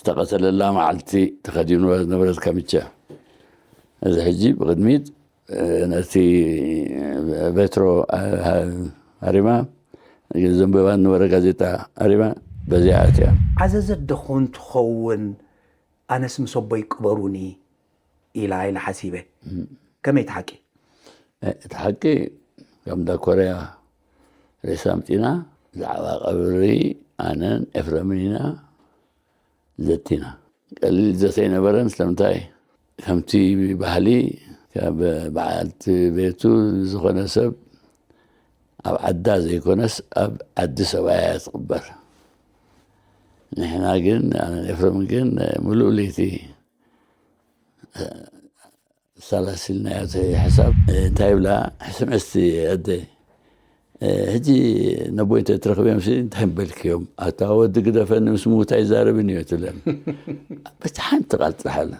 ዝተቐተለላ መዓልቲ ተኸዲንዋ ዝነበረት ካምቻ። እዚ ሕጂ ብቕድሚት ነቲ ቬትሮ ሃሪማ ዘንበባ ነበረ ጋዜጣ ሃሪማ በዚኣ ኣትያ። ዓዘዘት ዶ ኮን ትኸውን ኣነስ ምስ ኣቦይ ቅበሩኒ ኢላ ኢለ ሓሲበ። ከመይ እቲ ሓቂ? እቲ ሓቂ ከም እንዳ ኮርያ ሬሳ ኣምፂና ብዛዕባ ቀብሪ ኣነን ኤፍረምን ኢና ዘቲና። ቀሊል ዘተ ኣይነበረን። ስለምንታይ? ከምቲ ባህሊ ካብ በዓልቲ ቤቱ ዝኾነ ሰብ ኣብ ዓዳ ዘይኮነስ ኣብ ዓዲ ሰብኣያ ትቕበር። ንሕና ግን ኣነን ኤፍረምን ግን ምሉእ ለይቲ ኣሰላሲልናዮ እቲ ሓሳብ። እንታይ ይብላ? ሕስም እስቲ ኣደ ሕጂ ነቦይ እንተትረኽብዮም ሲ እንታይ ምበልክዮም? ኣታ ወዲ ግደፈኒ ምስ ምዉት ኣይዛረብን እየ ትብለኒ። በቲ ሓንቲ ቃል ጥራሕ ኣለ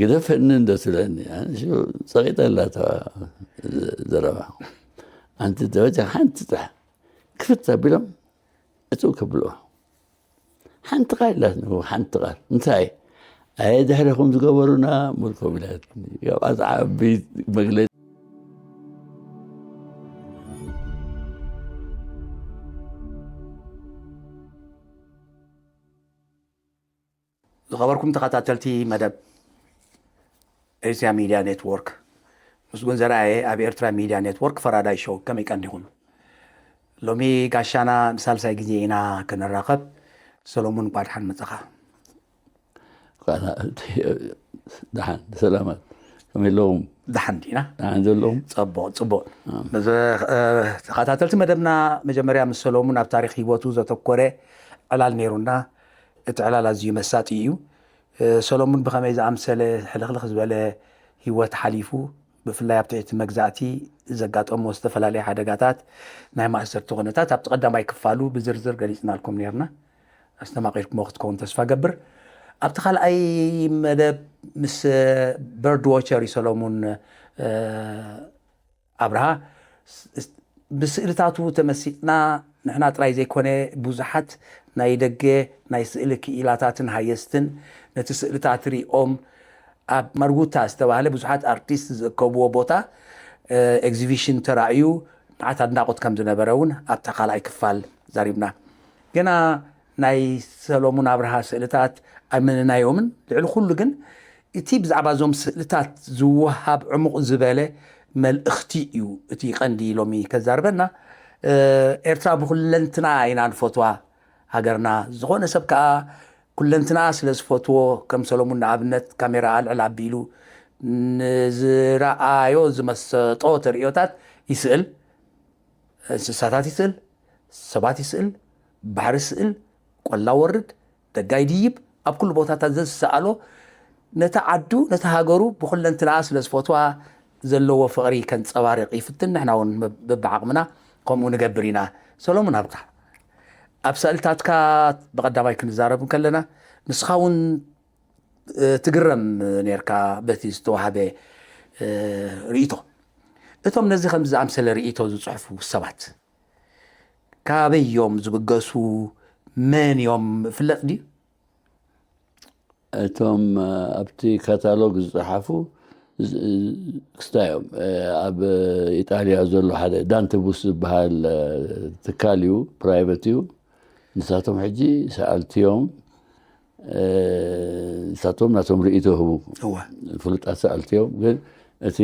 ግደፈኒ እንዶ ትብለኒ። ኣነ ሽዑ ጸቒጠላ እታ ዘረባ። ኣንቲ በቲ ሓንቲ ጥራሕ ክፍት ኣቢሎም እጽው ከብልኦ ሓንቲ ቃል ኢላትኒ። ሓንቲ ቃል እንታይ? ኣየ ድሕሪኹም ዝገበሩና ምልኮም ኢላትኒ። ካብኣ ዝዓቢ መግለጺ ዝኸበርኩም ተኸታተልቲ መደብ ኤስያ ሚድያ ኔትወርክ፣ ምስጉን ዘርኣየ ኣብ ኤርትራ ሚድያ ኔትወርክ ፈራዳይ ሾው። ከመይ ቀንዲኹም? ሎሚ ጋሻና ንሳልሳይ ግዜ ኢና ክንራኸብ። ሰሎሙን እንኳ ደሓን መጻኻ። ደሓን ሰላማት ከመይ ኣለኹም? ደሓን ዲና? ደሓን ዘለኹም? ጽቡቕ ጽቡቕ። ተኸታተልቲ መደብና፣ መጀመርያ ምስ ሰሎሙን ኣብ ታሪኽ ህይወቱ ዘተኮረ ዕላል ነይሩና። እቲ ዕላል ኣዝዩ መሳጢ እዩ። ሰሎሙን ብኸመይ ዝኣምሰለ ሕልኽልኽ ዝበለ ህይወት ሓሊፉ፣ ብፍላይ ኣብ ትሕቲ መግዛእቲ ዘጋጠሞ ዝተፈላለየ ሓደጋታት፣ ናይ ማእሰርቲ ኩነታት ኣብቲ ቀዳማይ ክፋሉ ብዝርዝር ገሊጽናልኩም ነርና። ኣስተማቒርኩሞ ክትከውን ተስፋ ገብር። ኣብቲ ካልኣይ መደብ ምስ በርድ ዎቸር እዩ ሰሎሙን ኣብርሃ። ምስእልታቱ ተመሲጥና ንሕና ጥራይ ዘይኮነ፣ ብዙሓት ናይ ደገ ናይ ስእሊ ክኢላታትን ሃየስትን ነቲ ስእልታት ሪኦም ኣብ ማርጉታ ዝተባህለ ብዙሓት ኣርቲስት ዝእከብዎ ቦታ ኤግዚቢሽን ተራእዩ፣ ንዓት ኣድናቆት ከም ዝነበረ እውን ኣብታ ካልኣይ ክፋል ዛሪብና። ገና ናይ ሰሎሙን ኣብርሃ ስእልታት ኣይመነናዮምን። ልዕሊ ኩሉ ግን እቲ ብዛዕባ እዞም ስእልታት ዝወሃብ ዕሙቕ ዝበለ መልእኽቲ እዩ እቲ ቀንዲ ሎሚ ከዛርበና። ኤርትራ ብኩለንትና ኢና ንፈትዋ፣ ሃገርና። ዝኾነ ሰብ ከኣ ኩለንትና ስለ ዝፈትዎ፣ ከም ሰሎሙን ንኣብነት ካሜራ ኣልዕል ኣቢሉ ንዝረኣዮ ዝመሰጦ ተርእዮታት ይስእል። እንስሳታት ይስእል፣ ሰባት ይስእል፣ ባሕሪ ይስእል፣ ቆላ ወርድ፣ ደጋ ይድይብ፣ ኣብ ኩሉ ቦታታት ዘዝሰኣሎ ነታ ዓዱ ነታ ሃገሩ ብኹለንትናኣ ስለ ዝፈትዋ ዘለዎ ፍቕሪ ከንጸባርቕ ይፍትን። ንሕና እውን በብዓቕምና ከምኡ ንገብር ኢና። ሰሎሙን ሃብታ፣ ኣብ ስእልታትካ ብቐዳማይ ክንዛረብ እንከለና ንስኻ እውን ትግረም ነርካ በቲ ዝተዋህበ ርእይቶ። እቶም ነዚ ከምዚ ዝኣምሰለ ርእይቶ ዝጽሕፉ ሰባት ካበይ እዮም ዝብገሱ? መን እዮም? ፍለጥ ድዩ? እቶም ኣብቲ ካታሎግ ዝጸሓፉ ክስታይ እዮም። ኣብ ኢጣልያ ዘሎ ሓደ ዳንተ ቡስ ዝበሃል ትካል እዩ፣ ፕራይቨት እዩ። ንሳቶም ሕጂ ሰኣልቲ እዮም። ንሳቶም ናቶም ርእይቶ ይህቡ። ፍሉጣት ሰኣልቲ እዮም። ግን እቲ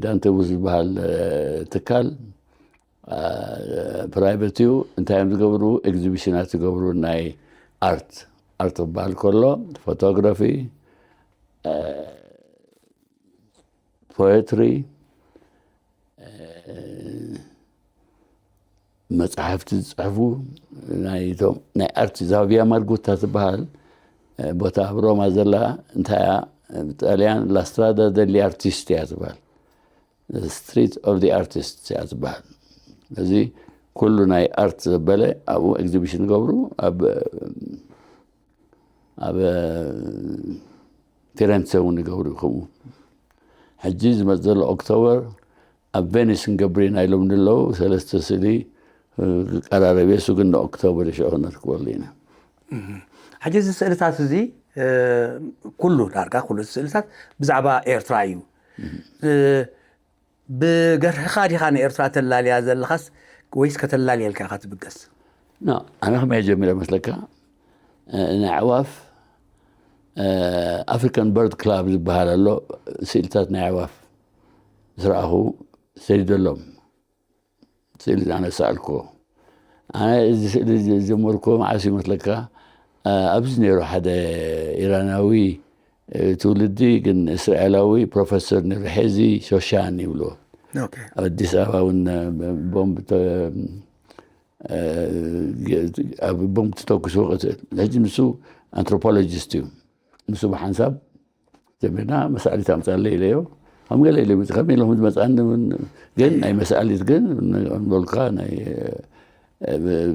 ዳንተ ቡስ ዝበሃል ትካል ፕራይቨት እዩ። እንታይ እዮም ዝገብሩ? ኤግዚቢሽናት ዝገብሩ፣ ናይ ኣርት፣ ኣርት ክበሃል ከሎ ፎቶግራፊ፣ ፖኤትሪ፣ መፅሓፍቲ ዝፅሕፉ፣ ናይ ኣርት ዛቪያ ማርጉታ ትበሃል ቦታ ኣብ ሮማ ዘላ፣ እንታይ እያ ብጣልያን ላስትራዳ ደሊ ኣርቲስት እያ ትበሃል። ስትሪት ኦፍ ኣርቲስት እያ ትበሃል። እዚ ኩሉ ናይ ኣርት ዘበለ ኣብኡ ኤግዚቢሽን ይገብሩ። ኣብ ኣብ ፊረንሰ እውን ይገብሩ ከምኡ። ሕጂ ዝመፅ ዘሎ ኦክቶበር ኣብ ቬኒስ ንገብር ኢና ኢሎም ንለው ሰለስተ ስእሊ ቀራረብ የሱ ግን ንኦክቶበር ሽዑ ክነርክበሉ ኢና። ሕጂ እዚ ስእልታት እዚ ኩሉ ዳርጋ ኩሉ ስእልታት ብዛዕባ ኤርትራ እዩ። ብገርህኻ ዲኻ ንኤርትራ ተላልያ ዘለኻስ ወይስ ከተላልየልካ ኢኻ ትብገስ? ኣነ ከመይ ጀሚረ መስለካ? ናይ ኣዕዋፍ ኣፍሪካን በርድ ክላብ ዝበሃል ኣሎ። ስእልታት ናይ ኣዕዋፍ ዝረኣኹ ሰዲደሎም። ስእሊ ኣነ ሰኣልኩዎ። ኣነ እዚ ስእሊ ዝጀመርኩዎ መዓስ ይመስለካ? ኣብዚ ነይሩ ሓደ ኢራናዊ ትውልዲ ግን እስራኤላዊ ፕሮፌሰር ነይሩ፣ ሄዚ ሾሻን ይብልዎ። ኣብ ኣዲስ ኣበባ እውን ቦምብ ቦምብ ተተኩስዎ ቅትል። ሕጂ ንሱ ኣንትሮፖሎጂስት እዩ። ንሱ ብሓንሳብ ጀሚርና መሳእሊት ኣምፃለይ ኢለዮ። ከም ገለ ኢለ ከም ኢለኹም ዝመፅኣኒ እውን ግን ናይ መሳእሊት ግን ንበልካ ናይ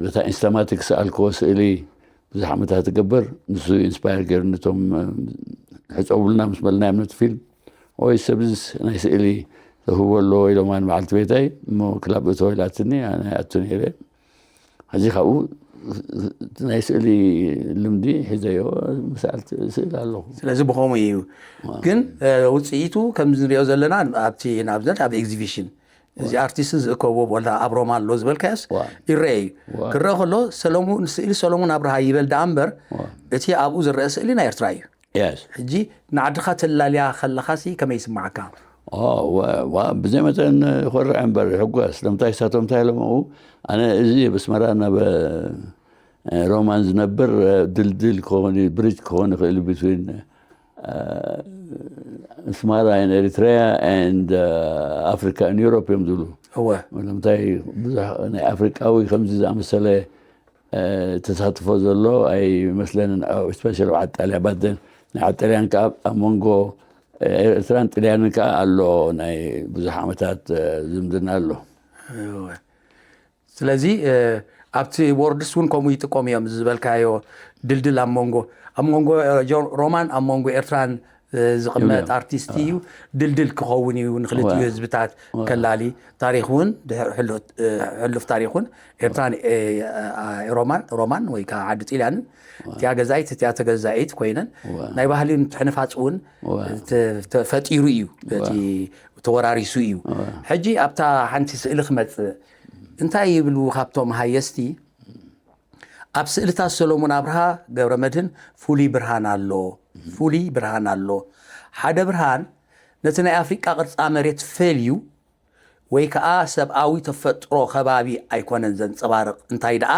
በታ ኢንስታማቲክ ሰኣልክዎ ስእሊ ብዙሕ ዓመታት ትገብር። ንሱ ኢንስፓየር ገይሩ ነቶም ሕፀውልና ምስ በልናዮም ነቲ ፊልም ወይ ሰብዝ ናይ ስእሊ ተህቦ ኣለዎ ኢሎማ ንበዓልቲ ቤታይ እሞ ክላብ እቶ ኢላትኒ። ኣነ ኣቱ ነይረ። ሕዚ ካብኡ ናይ ስእሊ ልምዲ ሒዘዮ መሳእልቲ ስእል ኣለኹ። ስለዚ ብኸምኡ እዩ። ግን ውፅኢቱ ከምዚ ንሪኦ ዘለና ኣብቲ ንኣብነት ኣብ ኤግዚቢሽን እዚ ኣርቲስት ዝእከብዎ ቦታ ኣብ ሮማ ኣሎ ዝበልካዮስ ይረአ እዩ። ክረአ ከሎ ሰለሙን ስእሊ ሰለሙን ኣብርሃ ይበል ደኣ እምበር እቲ ኣብኡ ዝረአ ስእሊ ናይ ኤርትራ እዩ። ሕጂ ንዓድኻ ተላልያ ከለኻሲ ከመይ ይስምዓካ? ብዘይ መጠን ይኾርዕ እምበር ይሕጎስ። ለምታይ ሳቶም እንታይ ኢሎም ኣብኡ ኣነ እዚ ብስመራ ናብ ሮማን ዝነብር ድልድል ክኸውን ብሪጅ ክኸውን ይኽእል ቢትዊን ኣስማራ ኤሪትሪያ ኣፍሪካ ን ዩሮፕ እዮም ዝብሉ። እወ ለምታይ ብዙሕ ናይ ኣፍሪቃዊ ከምዚ ዝኣመሰለ ተሳትፎ ዘሎ ኣይመስለንን። ስፔሻሊ ዓጣልያ ባደን ናይ ዓጣልያን ከዓ ኣብ መንጎ ኤርትራን ጥልያንን ከዓ ኣሎ ናይ ብዙሕ ዓመታት ዝምድና ኣሎ። ስለዚ ኣብቲ ቦርድስ እውን ከምኡ ይጥቀሙ እዮም ዝበልካዮ ድልድል ኣብ መንጎ ኣብ መንጎ ሮማን ኣብ መንጎ ኤርትራን ዝቕመጥ ኣርቲስት እዩ። ድልድል ክኸውን እዩ ንክልቲኡ ህዝብታት ከላሊ ታሪክ እውን ሕሉፍ ታሪክ እውን ኤርትራን ሮማን ሮማን ወይ ከዓ ዓዲ ጥልያንን እቲያ ገዛኢት እቲያ ተገዛኢት ኮይነን ናይ ባህሊ ምትሕንፋፅ እውን ተፈጢሩ እዩ። እቲ ተወራሪሱ እዩ። ሕጂ ኣብታ ሓንቲ ስእሊ ክመፅእ እንታይ ይብሉ ካብቶም ሃየስቲ ኣብ ስእልታት ሰሎሙን ኣብርሃ ገብረመድህን ፍሉይ ብርሃን ኣሎ። ፍሉይ ብርሃን ኣሎ። ሓደ ብርሃን ነቲ ናይ ኣፍሪቃ ቅርጻ መሬት ፈልዩ ወይ ከኣ ሰብኣዊ ተፈጥሮ ከባቢ ኣይኮነን ዘንጸባርቕ እንታይ ደኣ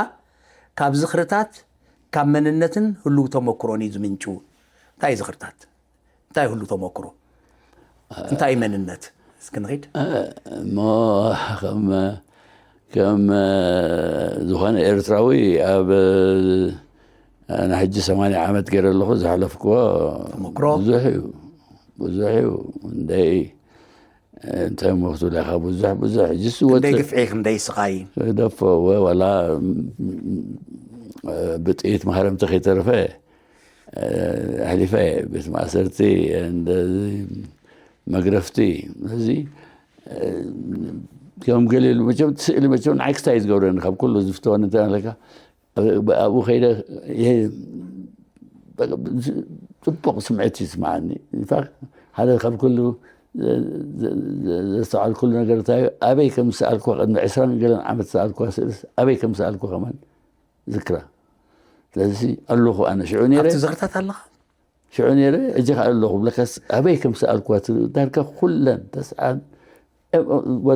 ካብ ዝኽርታት ካብ መንነትን ህሉው ተመክሮን እዩ ዝምንጩ። እንታይ ዝኽርታት እንታይ ህሉ ተመክሮ እንታይ መንነት እስኪ ንኺድ እሞ ከም ከም ዝኾነ ኤርትራዊ ኣብ ንሕጂ ሰማንያ ዓመት ገይረ ኣለኹ ዘሕለፍክዎ ተመክሮ ብዙሕ እዩ ብዙሕ እዩ እንደይ እንታይ እሞ ክትብል ኢኻ ብዙሕ ብዙሕ ሕጂ ክንደይ ግፍዒ ክንደይ ስቓይ ደፎ ወላ ብጥይት ማህረምቲ ከይተረፈ ኣሕሊፈ ቤት ማእሰርቲ እንደዚ መግረፍቲ እዚ ከም ገሊሉ መቸም ስእሊ መቸም ንዓይ ክስታይ ዝገብረኒ ካብ ኩሉ ዝፍተወኒ እንተ ኣለካ ኣብኡ ከይደ ጽቡቕ ስምዒት ይስምዓኒ ሓደ ካብ ኩሉ ዘስተውዓልኩሉ ነገር እንታይ ኣበይ ከም ዝሰኣልኩ ቅድሚ ዕስራን ገለን ዓመት ዝሰኣልኩዋ ስእልስ ኣበይ ከም ዝሰኣልኩ ከማን ዝክራ ስለዚ ኣለኹ ኣነ ሽዑ ነይረ ኣብቲ ዝኽርታት ኣለኻ ሽዑ ነይረ እጂ ከዓ ኣለኹ ብለካስ ኣበይ ከም ዝሰኣልኩዋ ዳርጋ ኩለን ተስዓን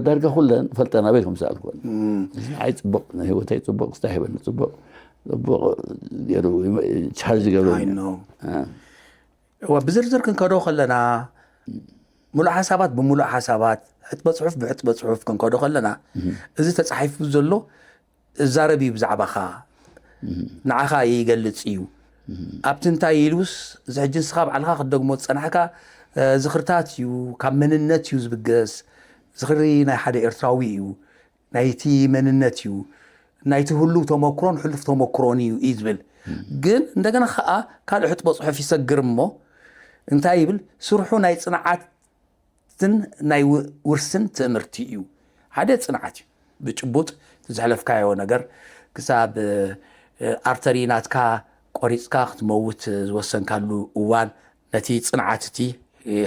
ዳርጋ ኩለን ፈልጠን ኣበይ ከም ዝሰኣልኩወን ንዓይ ፅቡቕ ንህይወተይ ፅቡቕ ክስታ ሂበኒ ፅቡቕ ፅቡቕ ገይሩ ቻርጅ ገብረ እዋ ብዝርዝር ክንከዶ ከለና ሙሉእ ሓሳባት ብሙሉእ ሓሳባት ሕጥበ ፅሑፍ ብሕጥበ ፅሑፍ ክንከዶ ከለና እዚ ተፃሒፉ ዘሎ እዛረብ እዩ ብዛዕባኻ ንዓኻ ይገልፅ እዩ ኣብቲ እንታይ ኢሉስ እዚ ሕጂ ንስኻ ባዕልኻ ክትደግሞ ዝፀናሕካ ዝኽርታት እዩ ካብ መንነት እዩ ዝብገስ ዝኽሪ ናይ ሓደ ኤርትራዊ እዩ ናይቲ መንነት እዩ ናይቲ ህሉው ተመክሮን ሕሉፍ ተመክሮን እዩ እዩ ዝብል ግን እንደገና ከዓ ካልእ ሕጥቦ ፅሑፍ ይሰግር እሞ እንታይ ይብል ስርሑ ናይ ፅንዓትን ናይ ውርስን ትእምርቲ እዩ ሓደ ፅንዓት እዩ ብጭቡጥ ዘሕለፍካዮ ነገር ክሳብ ኣርተሪ ናትካ ቆሪፅካ ክትመውት ዝወሰንካሉ እዋን፣ ነቲ ፅንዓት እቲ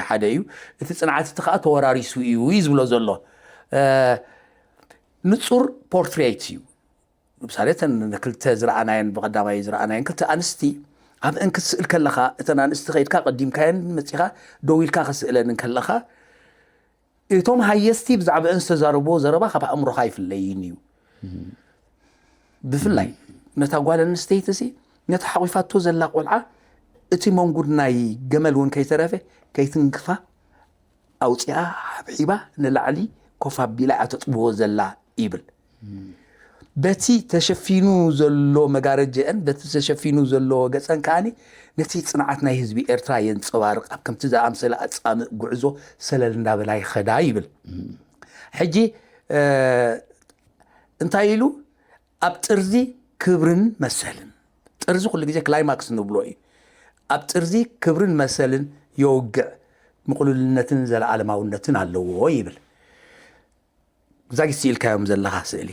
ሓደ እዩ። እቲ ፅንዓት እቲ ከዓ ተወራሪሱ እዩ እዩ ዝብሎ ዘሎ። ንፁር ፖርትሬት እዩ። ምሳሌ እተን ክልተ ዝረኣናየን፣ ብቐዳማይ ዝረኣናየን ክልተ ኣንስቲ ኣብ እንክትስእል ከለኻ፣ እተን ኣንስቲ ከይድካ ቀዲምካየን መፂኻ ደው ኢልካ ክስእለን ከለኻ፣ እቶም ሃየስቲ ብዛዕባአን ዝተዛረብዎ ዘረባ ካብ ኣእምሮኻ ኣይፍለይን እዩ። ብፍላይ ነታ ጓል ኣንስተይቲ ሲ፣ ነታ ሓቑፋቶ ዘላ ቆልዓ፣ እቲ መንጉድ ናይ ገመል እውን ከይተረፈ ከይትንክፋ ኣውፂኣ ሓብሒባ ንላዕሊ ኮፍ ኣቢላ እያ ተጥብዎ ዘላ ይብል። በቲ ተሸፊኑ ዘሎ መጋረጀአን፣ በቲ ተሸፊኑ ዘሎ ገፀን ከዓኒ ነቲ ፅንዓት ናይ ህዝቢ ኤርትራ የንፀባርቕ። ኣብ ከምቲ ዝኣምሰለ ኣጻምእ ጉዕዞ ሰለል እንዳበላ ይኸዳ ይብል። ሕጂ እንታይ ኢሉ? ኣብ ጥርዚ ክብርን መሰልን። ጥርዚ ኩሉ ግዜ ክላይማክስ ንብሎ እዩ። ኣብ ጥርዚ ክብርን መሰልን የውግዕ፣ ምቕሉልነትን ዘለኣለማውነትን ኣለዎ ይብል። ብዛጊ ስኢልካዮም ዘለኻ ስእሊ፣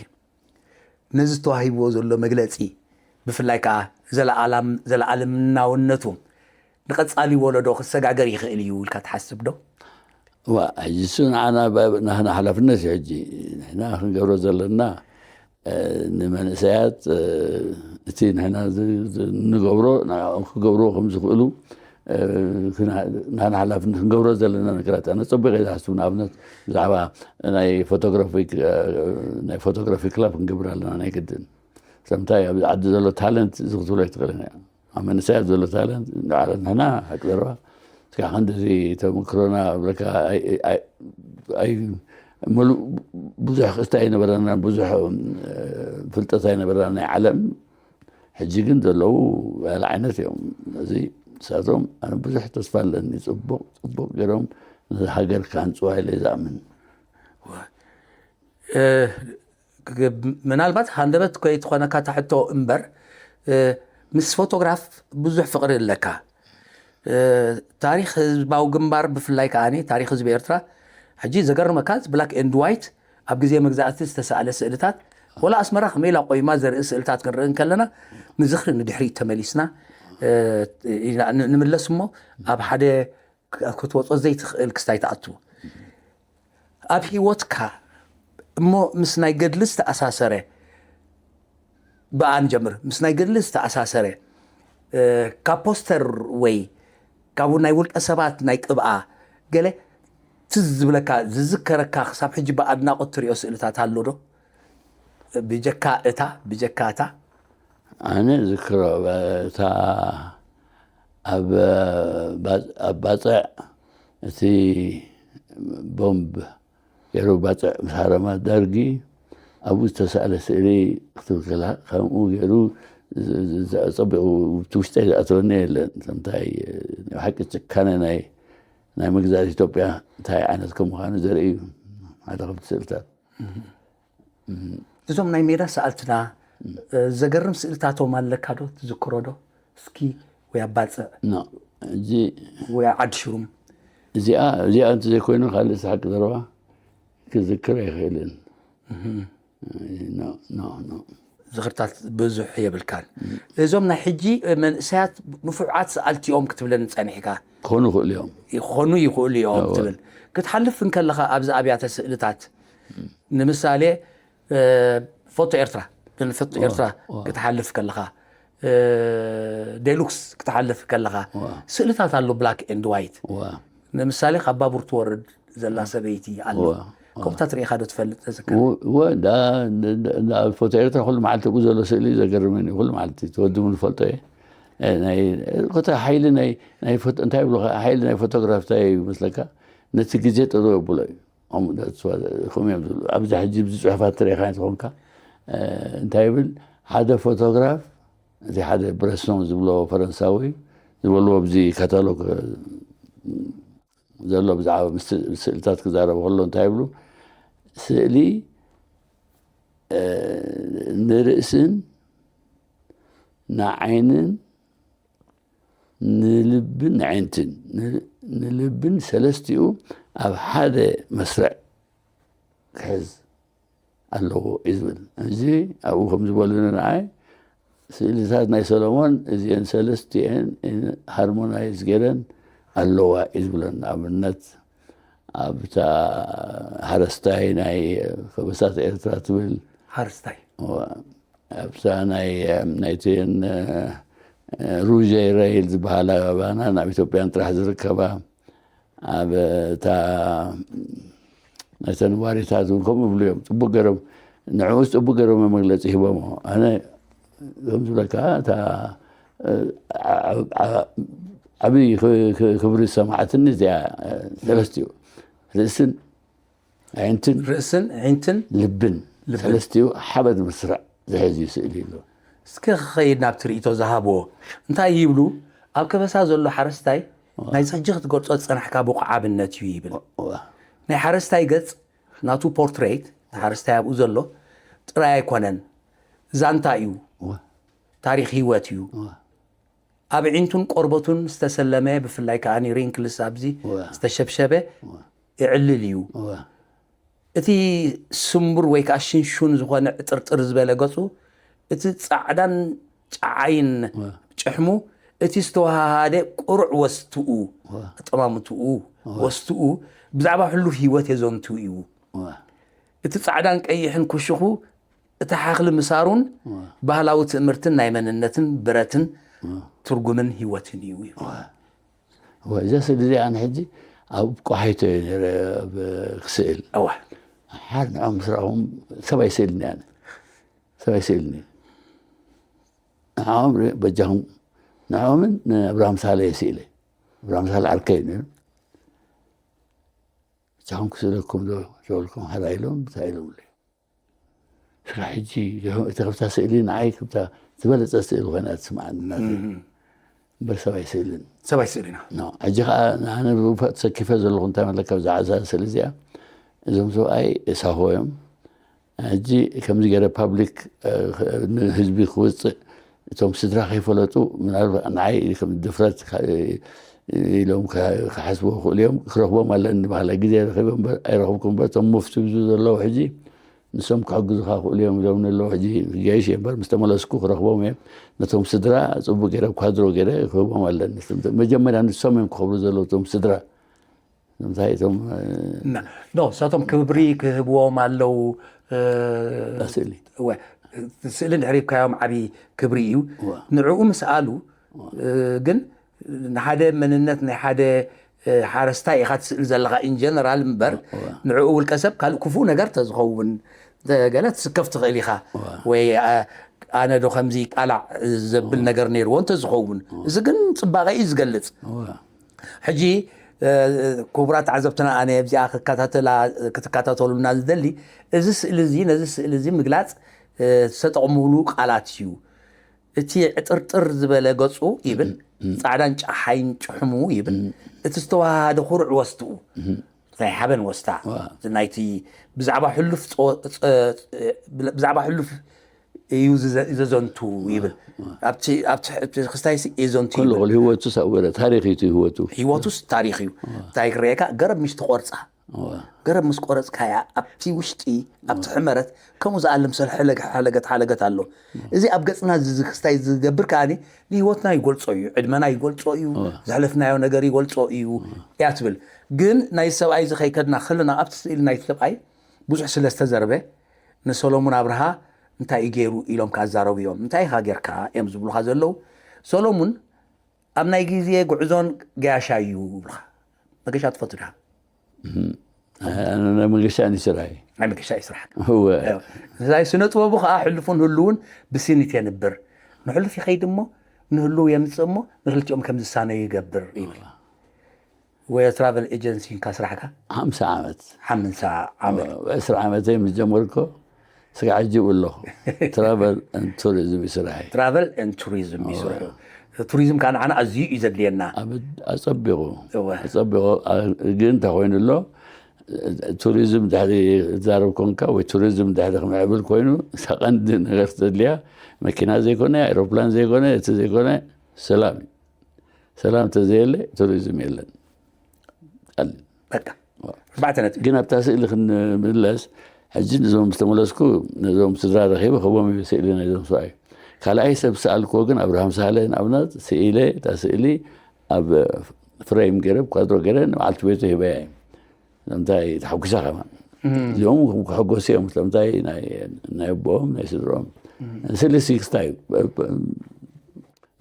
ነዚ ተዋሂብዎ ዘሎ መግለጺ፣ ብፍላይ ከኣ ዘለኣላም-፣ ዘለኣለምናውነቱ ንቐጻሊ ወለዶ ክሰጋገር ይኽእል እዩ ኢልካ ትሓስብ ዶ? ዋ፣ ሕጂ እሱ ንዓና ብ-፣ ናህና ሓላፍነት እዩ። ሕጂ ንሕና ክንገብሮ ዘለና፣ እ፣ ንመንእሰያት፣ እ፣ እቲ ንሕና ዝ-፣ ዝ-፣ እንገብሮ ንዕኦም ክገብርዎ ከም ዝኽእሉ፣ እ፣ ክና-፣ ናህና ሓላፍነት ክንገብሮ ዘለና ነገራት ኣነ ጸቢቐ እየ ዝሓስብ። ንኣብነት ብዛዕባ ናይ ፎቶግራፊክ፣ እ፣ ናይ ፎቶግራፊ ክላብ ክንገብር ኣለና ናይ ግድን። ሰምታይ ኣብዚ ዓዲ ዘሎ ታለንት እዚ ክትብሎ ኣይትኽእልን እያ። ኣብ መንእሰያት ዘሎ ታለንት ንባዕልና ንሕና ሓቂ ዘረባ እስካ ክንድዚ ተመክሮና እብለካ ኣይ-፣ ኣይ-፣ ኣይ-፣ ምሉእ ብዙሕ ክእስታ ኣይነበረና፣ ብዙሕ፣ እ፣ ፍልጠት ኣይነበረና ናይ ዓለም። ሕጂ ግን ዘለዉ ያለ ዓይነት እዮም። እዚ ንሳቶም ኣነ ብዙሕ ተስፋ ኣለኒ። ጽቡቕ፣ ጽቡቕ ገይሮም ነዚ ሃገር ክሃንጽዋ ኢለ ዝኣምን። እ፣ ግ-፣ ምናልባት ሃንደበት ከይትኾነካ እታ ሕቶ እምበር፣ እ፣ ምስ ፎቶግራፍ ብዙሕ ፍቕሪ ኣለካ። እ፣ ታሪኽ ህዝባዊ ግንባር ብፍላይ ከዓኒ ታሪኽ ህዝቢ ኤርትራ፣ ሕጂ ዘገርመካ ብላክ ኤንድ ዋይት ኣብ ግዜ መግዛእቲ ዝተሳእለ ስእልታት፣ ወላ ኣስመራ ከመይ ኢላ ቆይማ ዘርኢ ስእልታት ክንርኢ እንከለና ንዝኽሪ ንድሕሪት ተመሊስና፣ እ፣ ኢና ን-፣ ንምለስ እሞ ኣብ ሓደ ክ-፣ ክትወጾ ዘይትኽእል ክስታይ ትኣቱ። ኣብ ህይወትካ እሞ ምስ ናይ ገድሊ ዝተኣሳሰረ፣ ብኣ ንጀምር፣ ምስ ናይ ገድሊ ዝተኣሳሰረ፣ እ፣ ካብ ፖስተር ወይ ካብ ናይ ውልቀ ሰባት ናይ ቅብኣ ገለ ትዝ ዝብለካ፣ ዝዝከረካ፣ ክሳብ ሕጂ ብኣድናቖት ትሪኦ ስእልታት ኣሎ ዶ? ብጀካ እታ፣ ብጀካ እታ? ኣነ ዝክሮ እታ ኣብ ባ-፣ ኣብ ባጽዕ እቲ ቦምብ ገይሩ ባጽዕ ምስ ሃረማ ደርጊ ኣብኡ ዝተሳእለ ስእሊ ክትብል ከላ ከምኡ ገይሩ ዝ-፣ ዝ-፣ ዝ-፣ ጸቢቑ እቲ ውሽጠይ ዝኣተወኒ የለን። ከምታይ ናይ ብሓቂ ጭካነ ናይ፣ ናይ መግዛእቲ ኢትዮጵያ እንታይ ዓይነት ከም ምዃኑ ዘርኢ እዩ ሓደ ካብቲ ስእልታት። እዞም ናይ ሜዳ ሰኣልትና፣ እ፣ ዘገርም ስእልታቶም ኣለካ ዶ? ትዝክሮ ዶ? እስኪ ወይ ኣብ ባጽዕ ኖ፣ እዚ ወይ ኣብ ዓዲ ሽሩም። እዚኣ፣ እዚኣ እንተዘይኮይኑ ካልእ ሓቂ ዘረባ ክዝክር ኣይኽእልን። ኖ፣ ኖ፣ ኖ። ዝኽርታት ብዙሕ የብልካን። እዞም ናይ ሕጂ መንእሰያት ንፉዓት ሰኣልቲ እዮም ክትብለኒ ጸኒሕካ። ክኾኑ ይኽእሉ እዮም። ይኾኑ ይኽእሉ እዮም እወ። ትብል። ክትሓልፍ እንከለኻ ኣብዚ ኣብያተ ስእልታት፣ ንምሳሌ፣ እ፣ ፎቶ ኤርትራ፣ ፎቶ ኤርትራ እወ። ክትሓልፍ ከለኻ፣ እ፣ ዴሉክስ ክትሓልፍ ከለኻ፣ እወ። ስእልታት ኣሎ ብላክ ኤንድ ዋይት። እወ። ንምሳሌ ካብ ባቡር ትወርድ ዘላ ሰበይቲ ኣሎ። እወ። ከምኡታት ርኢኻ ዶ ትፈልጥ ተዝክር? እወ፣ እንዳ፣ እንዳ፣ እንዳ ፎቶ ኤርትራ ኩሉ መዓልቲ ብኡ ዘሎ ስእሊ ዘገርመኒ እዩ። ኩሉ መዓልቲ እቲ ወዲ እውን ዝፈልጦ እየ። እ፣ ናይ፣ ኮታ ሓይሊ ናይ፣ ናይ ፎቶ፣ እንታይ ይብሉ፣ ሓይሊ ናይ ፎቶግራፍ እንታይ እዩ ይመስለካ? ነቲ ግዜ ጠጠው የብሎ እዩ። ከምኡ፣ that's what፣ ከምኡ እዮም ዝብሉ። ኣብዚ ሕጂ ብዙ ጽሑፋት ትሪኢኻ እንተኾንካ፣ እ፣ እንታይ ይብል? ሓደ ፎቶግራፍ፣ እቲ ሓደ ብረሶን ዝብሎ ፈረንሳዊ ዝበልዎ ኣብዚ ካታሎግ፣ እ፣ ዘሎ ብዛዕባ ምስ-፣ ስእልታት ክዛረብ ከሎ እንታይ ይብሉ? ስእሊ፣ እ፣ ንርእስን ንዓይንን ንልብን ንዓይንትን ን-፣ ንልብን ሰለስቲኡ ኣብ ሓደ መስርዕ ክሕዝ ኣለዎ እዩ ዝብል። እዚ ኣብኡ ከም ዝበሉኒ ንዓይ ስእልታት ናይ ሰሎሞን እዚአን ሰለስቲአን ሃርሞናይዝ ገይረን ኣለዋ እዩ ዝብለን። ንኣብነት ኣብታ ሓረስታይ ናይ ከበሳት ኤርትራ ትብል፣ ሓረስታይ ኣብታ ናይ ናይትን ሩže rail ዝበሃላ ባና ናብ ኢትዮጵያን ጥራሕ ዝርከባ፣ ኣብ እታ ናይተን ዋሪታት እውን ከምኡ ይብሉ እዮም። ጽቡቅ ገይሮም ንዕኡስ ጽቡቅ ገይሮም መግለጺ ሂቦሞ። ኣነ ከም ዝብለካ እታ ዓብዪ ክብሪ ዝሰማዓትኒ እዚኣ ሰለስቲኡ፣ ርእስን ኣዒንትን ርእስን ኣዒንትን ልብን ልብን። ሰለስቲኡ ሓበን ምስራዕ ዝሕዝ እዩ ስእሊ ኢሉ። እስኪ ክኸይድ ናብ ትርኢቶ ዝሃብዎ እንታይ ይብሉ? ኣብ ከበሳ ዘሎ ሓረስታይ ናይ ጸጂ ክትገልጾ ዝጸናሕካ ብቑዕ ኣብነት እዩ ይብል። ናይ ሓረስታይ ገጽ ናቱ ፖርትሬት፣ ሓረስታይ ኣብኡ ዘሎ ጥራይ ኣይኮነን፣ ዛንታ እዩ፣ ታሪኽ ህይወት እዩ። ኣብ ዒንቱን ቆርበቱን ዝተሰለመ፣ ብፍላይ ከኣ ሪንክልስ ኣብዚ ዝተሸብሸበ ይዕልል እዩ። እቲ ስምቡር ወይ ከኣ ሽንሹን ዝኾነ ዕጥርጥር ዝበለ ገጹ፣ እቲ ጻዕዳን ጨዓይን ጭሕሙ፣ እቲ ዝተወሃሃደ ቁሩዕ ወስትኡ፣ ኣጠማምትኡ፣ ወስትኡ ብዛዕባ ሕሉፍ ህይወት የዘንቱ እዩ። እቲ ጻዕዳን ቀይሕን ኩሽኹ እቲ ሓኽሊ ምሳሩን ባህላዊ ትእምርትን ናይ መንነትን ብረትን ትርጉምን ህይወትን እዩ ይብል። እዛ ስእሊ እዚኣ ኣነ ሕጂ ኣብ ቆሓይቶ እየ ነይረ ኣብ ክስእል። እዋ ሓር ንዖም ምስ ረኣኹም ሰብ ኣይስእልኒ ኣነ። ሰብ ኣይስእልኒ። ንዓኦም ርኢ-፣ በጃኹም ንዓኦምን ንኣብርሃም ሳለ እየ ስኢለ። ኣብርሃም ሳለ ዓርከይ እዩ ነይሩ። በጃኹም ክስእለኩም ዶ ዝበልኩም ሓራ ኢሎም እንታይ ኢሎምለይ። ስራሕ ሕጂ እቲ ካብታ ስእሊ ንዓይ ካብታ ዝበለጸ ስእሊ ኮይና ትስምዓኒ ናተይ። እምበር ሰብ ኣይስእልን። ሰብ ኣይስእልን። ሕጂ ከዓ ንኣነ ብውፋእ ተሰኪፈ ዘለኹ እንታይ መለካ ብዛዕባ እዛ ስእሊ እዚኣ እዞም ሰብኣይ እሳሆ እዮም። ሕጂ ከምዚ ገይረ ፓብሊክ ንህዝቢ ክወፅእ እቶም ስድራ ከይፈለጡ ምናልባት ንዓይ ከም ድፍረት ኢሎም ክሓስቡ ክእሉ እዮም። ክረኽቦም ኣለኒ ባህላ ግዜ ረኺቦም ኣይረኽብኩም እምበር እቶም ሙፍቲ ብዙ ዘለዉ ሕጂ ንሶም ክሕግዙኻ ክእሉ እዮም ኢሎም ኣለዉ። ሕጂ ክገይሽ እየ እምበር ምስ ተመለስኩ ክረኽቦም እየ። ነቶም ስድራ ፅቡቅ ገይረ ኳድሮ ገይረ ክህቦም ኣለኒ። መጀመርያ ንሶም እዮም ክኸብሩ ዘለዉ እቶም ስድራ። እንታይ እቶም ኖ እሳቶም ክብሪ ክህብዎም ኣለዉ። ስእሊ ስእሊ እንድሕር ሂብካዮም ዓብዪ ክብሪ እዩ። ንዕኡ ምስ ኣሉ ግን ንሓደ መንነት ናይ ሓደ ሓረስታይ ኢኻ ትስእል ዘለኻ ኢንጀነራል እምበር ንዕኡ ውልቀ ሰብ ካልእ ክፉእ ነገር ተዝኸውን ገለ ትስከፍ ትኽእል ኢኻ። ወይ ኣነ ዶ ከምዚ ቃላዕ ዘብል ነገር ነይርዎ እንተዝኸውን፣ እዚ ግን ፅባቐ እዩ ዝገልፅ። ሕጂ ክቡራት ተዓዘብትና ኣነ ኣብዚኣ ክከታተላ ክትከታተሉና ዝደሊ እዚ ስእሊ እዚ ነዚ ስእሊ እዚ ምግላፅ ዝተጠቕሙሉ ቃላት እዩ። እቲ ዕጥርጥር ዝበለ ገፁ ይብል ፃዕዳን ጫሓይን ጭሕሙ ይብል እቲ ዝተዋሃደ ኩሩዕ ወስትኡ ናይ ሓበን ወስታ ናይቲ ብዛዕባ ሕሉፍ ብዛዕባ ሕሉፍ እዩ ዘዘንቱ ይብል። ኣብቲ ክስታይ የዘንቱ ይብል። ህይወቱ ሳወረ ታሪክ እዩ ህይወቱ። ህይወቱስ ታሪክ እዩ። እንታይ ክረኤካ ገረብ ምሽ ትቆርፃ ገረብ ምስ ቆረፅካያ ኣብቲ ውሽጢ ኣብቲ ሕመረት ከምኡ ዝኣለም ሰል ሓለገት ሓለገት ኣሎ። እዚ ኣብ ገፅና ክስታይ ዝገብር ከኣ ንህይወትና ይገልፆ እዩ፣ ዕድመና ይገልፆ እዩ፣ ዘሕለፍናዮ ነገር ይገልፆ እዩ እያ ትብል። ግን ናይ ሰብኣይ እዚ ከይከድና ከለና ኣብቲ ስእሊ ናይ ሰብኣይ ብዙሕ ስለ ዝተዘርበ ንሰሎሙን ኣብርሃ እንታይ እዩ ገይሩ ኢሎም ካዛረቡ እዮም። እንታይ ኢኻ ጌርካ እዮም ዝብሉኻ ዘለዉ። ሰሎሙን ኣብ ናይ ግዜ ጉዕዞን ገያሻ እዩ ይብሉኻ። መገሻ ትፈቱ ዲኻ? ናይ መገሻ እንዲ ስራሕ እዩ። ናይ መገሻ እዩ ስራሕ። እወ። ናይ ስነ ጥበቡ ከዓ ሕሉፉን ህሉውን ብስኒት የንብር። ንሕሉፍ ይኸይድ እሞ ንህሉው የምፅእ እሞ ንክልቲኦም ከም ዝሳነዩ ይገብር ይብል። ወይ ትራቨል ኤጀንሲ እንካ ስራሕካ ሓምሳ ዓመት። ሓምሳ ዓመት። ዕስራ ዓመተይ ምስ ጀመርኮ ስጋዕ ሕጂ እብለኹ ትራቨል ን ቱሪዝም ይስራሕ። ትራቨል ን ቱሪዝም ይስርሑ። ቱሪዝም ከዓ ንዓና ኣዝዩ እዩ ዘድልየና። ኣጸቢቑ ኣጸቢቑ። ግን እንታይ ኮይኑ ኣሎ፣ ቱሪዝም ድሕሪ ትዛረብ ኮንካ ወይ ቱሪዝም ድሕሪ ክምዕብል ኮይኑ ሰቐንዲ ነገር ተድልያ መኪና ዘይኮነ፣ ኤሮፕላን ዘይኮነ፣ እቲ ዘይኮነ ሰላም እዩ። ሰላም ተዘየለ ቱሪዝም የለን። በቃ ኣርባዕተ ነጥቢ። ግን ኣብታ ስእሊ ክንምለስ ሕጂ ንዞም ዝተመለስኩ ነዞም ስድራ ረኺበ ክቦም እዩ ስእሊ ናይዞም ሰብኣይ። ካልኣይ ሰብ ዝሰኣልክዎ ግን ኣብርሃም ሳህለ ንኣብነት ስኢለ፣ እታ ስእሊ ኣብ ፍሬም ገይረ፣ ብኳድሮ ገይረ ንበዓልቲ ቤቱ ሂበያ እየ። እንታይ ተሓጒሳ ከማን። እዚኦም ክሕጎሱ እዮም። ስለምንታይ ናይ ናይ ኣቦኦም ናይ ስድሮም ስእሊ ሲ ክስታይ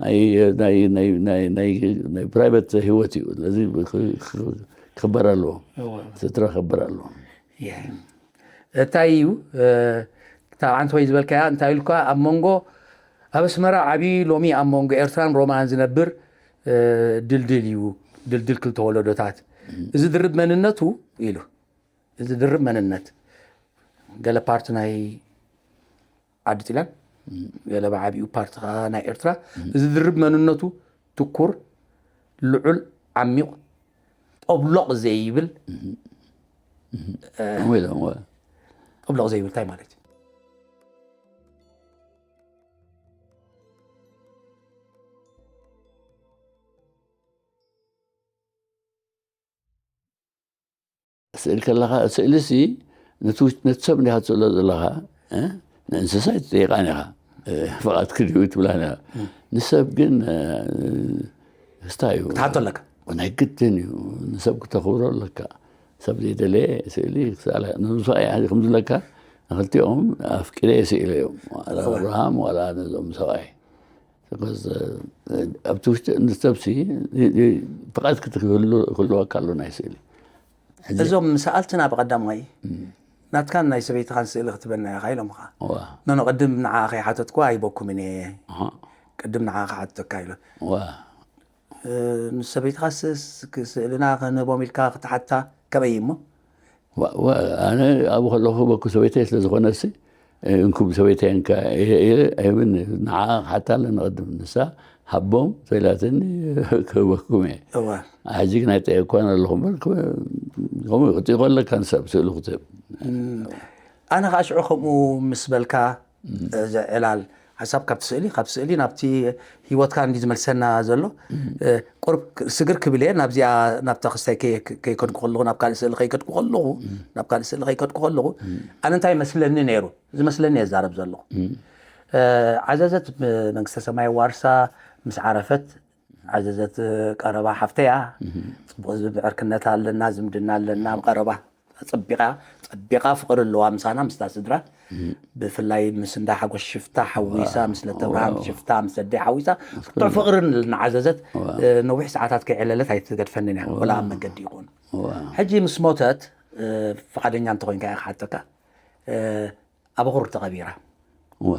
ናይ ናይ ናይ ናይ ናይ ናይ ፕራይቬት ህይወት እዩ። ስለዚ ክኽበር ኣለዎ። እወ። ስድራ ክኽበር ኣለዎ። እንታይ እዩ እታ ዓንተ ወይ ዝበልካያ እንታይ ኢልኳ ኣብ መንጎ ኣብ ኣስመራ ዓብዪ ሎሚ ኣብ መንጎ ኤርትራን ሮማን ዝነብር ድልድል እዩ። ድልድል ክልተ ወለዶታት እዚ ድርብ መንነቱ ኢሉ እዚ ድርብ መንነት ገለ ፓርቲ ናይ ዓዲ ጥልያን ገለ ብዓቢኡ ፓርቲ ከዓ ናይ ኤርትራ እዚ ድርብ መንነቱ ትኩር ልዑል ዓሚቕ ጠብሎቕ ዘይብል እሞ ኢሎም እወ። ጠብሎቕ ዘይብል እንታይ ማለት እዩ? ስእል ከለኻ ስእሊ ሲ ነቲ ውሽ- ነቲ ሰብ እንዲኻ ትስእሎ ዘለኻ እ? ንእንስሳ ኣይትጠይቃን ኢኻ እ፣ ፍቓድ ክድዩ ትብላን ኢኻ። ንሰብ ግን እ፣ ስታይ እዩ ክትሓቶ ኣለካ። ናይ ግድን እዩ። ንሰብ ክተኽብሮ ኣለካ። ሰብ ዘይደለየ ስእሊ ክስኣል ንሱ ከምዝለካ ንክልቲኦም ኣፍቂደ ስኢለ እዮም። ዋላ ኣብርሃም ዋላ ነዞም ሰብኣይ። Because ኣብቲ ውሽጢ ንሰብሲ ፍቓድ ክትህሉ ክህልወካ ኣሎ ናይ ስእሊ። እዞም ሰኣልትና ብቐዳማይ ናትካን ናይ ሰበይትኻን ስእሊ ክትበና ኢኻ ኢሎምኻ። ዋ ኖኖ ቅድም ንዓ ከይሓተትኩ ኣይበኩምን እየ። ኣሃ፣ ቅድም ንዓ ክሓተካ ኢሎ ዋ ንሰበይትኻስ ስእልና ክንህቦም ኢልካ ክትሓታ ከመይ እሞ? ዋ- ዋ- ኣነ ኣብኡ ከለኹ በኩ ሰበይተይ ስለ ዝኾነሲ እንኩ ሰበይተይ እንካ ኣይብን። ንዓ ሓታ ኣለኒ ቅድም ንሳ ሃቦም ተይላትኒ ክህበኩም እየ። እወ ሕጂ ግን ኣይጠየቅኳን ኣለኹ እምበር ከ- ከምኡ ክጥይቆ ኣለካ ንሰብ ስእሉ ክትህብ። ኣነ ከዓ ሽዑ ከምኡ ምስ በልካ እዚ ዕላል ሓሳብ ካብቲ ስእሊ ካብ ስእሊ ናብቲ ህይወትካ እንዲ ዝመልሰና ዘሎ እ፣ ቁርብ ክ- ስግር ክብል እየ ናብዚኣ ናብታ ክስታይ ከይ- ከይከድኩ ከለኹ ናብ ካልእ ስእሊ ከይከድኩ ከለኹ ናብ ካልእ ስእሊ ከይከድኩ ከለኹ ኣነ እንታይ መስለኒ ነይሩ ዝመስለኒ እየ ዛረብ ዘለኹ እ፣ ዓዘዘት ብ- መንግስተ ሰማይ ዋርሳ ምስ ዓረፈት ዓዘዘት ቀረባ ሓፍተያ ጽቡቅ ዝብ ዕርክነት ኣለና ዝምድና ኣለና ኣብ ቀረባ ጸቢቓ ጸቢቓ ፍቕሪ ኣለዋ ምሳና ምስታ ስድራ ብፍላይ ምስ እንዳ ሓጎስ ሽፍታ ሓዊሳ ምስ ለተብርሃም ሽፍታ ምስ ኣደይ ሓዊሳ ጥዑ ፍቕርን ንዓዘዘት ነዊሕ ሰዓታት ከይዕለለት ኣይትገድፈንን እያ ወላ ኣብ መንገዲ ይኹን ሕጂ ምስ ሞተት ፍቓደኛ እንተኾይንካ እያ ክሓተካ ኣብ ኣኹር ተቐቢራ እወ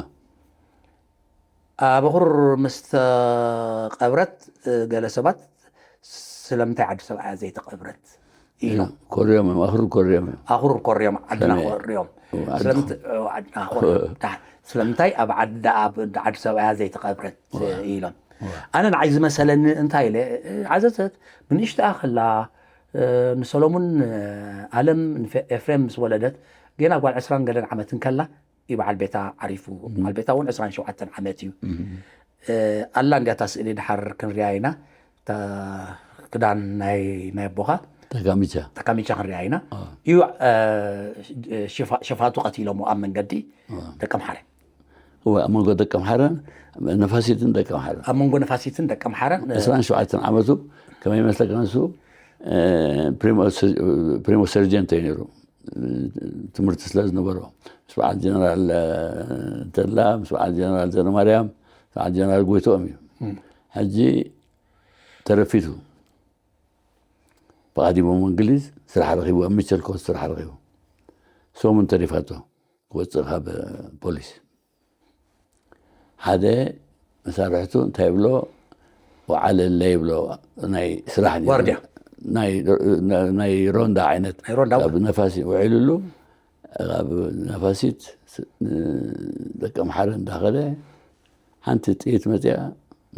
ኣብ ኣኹር ምስ ተቐብረት ገለ ሰባት ስለምንታይ ዓዲ ሰብኣያ ዘይተቐብረት ኢሎም ኮርዮም እዮም ኣኽሩ ኮርዮም እዮም ኣኹር ኮርዮም ዓድና ኮርዮም ስለምንታይ ኣብ ዓዲ ሰብኣያ ዘይተቐብረት ኢሎም ኣነ ንዓይ ዝመሰለኒ እንታይ ኢለ ዓዘዘት ብንእሽተኣ ከላ ንሰሎሙን ኣለም ኤፍሬም ምስ ወለደት ገና ጓል ዕስራን ገለን ዓመት እንከላ እዩ በዓል ቤታ ዓሪፉ በዓል ቤታ እውን ዕስራን ሸውዓተን ዓመት እዩ ኣላ እንዲያ እታ ስእሊ ድሓር ክንሪኣ ኢና ክዳን ናይ ናይ ኣቦኻ ተካሚቻ ተካሚቻ ክንሪኣ ኢና እዩ ሸፋቱ ቀቲሎሞ ኣብ መንገዲ ደቀምሓረ እወ ኣብ መንጎ ደቀምሓረን ነፋሲትን ደቀምሓረን ኣብ መንጎ ነፋሲትን ደቀምሓረን ዕስራን ሸውዓተን ዓመቱ ከመይ ይመስለካ ንሱ ፕሪሞ ሰርጀንት እዩ ነይሩ ትምህርቲ ስለ ዝነበሮ ምስ በዓል ጀነራል ተላ ምስ በዓል ጀነራል ዘረማርያም ምስ በዓል ጀነራል ጎይትኦም እዩ ሕጂ ተረፊቱ ብቐዲሞም እንግሊዝ ስራሕ ረኺቡ ኣብ ሚቸል ኮስት ስራሕ ረኺቡ ሰሙን ተሪፋቶ ክወፅእ ካብ ፖሊስ ሓደ መሳርሕቱ እንታይ ይብሎ ወዓለለ ይብሎ ናይ ስራሕ ዋርድያ ናይ ሮንዳ ዓይነት ናይ ሮንዳ ካብ ነፋሲት ውዒሉሉ ኣብ ነፋሲት ደቂ ኣምሓረ እንዳኸደ ሓንቲ ጥይት መፅያ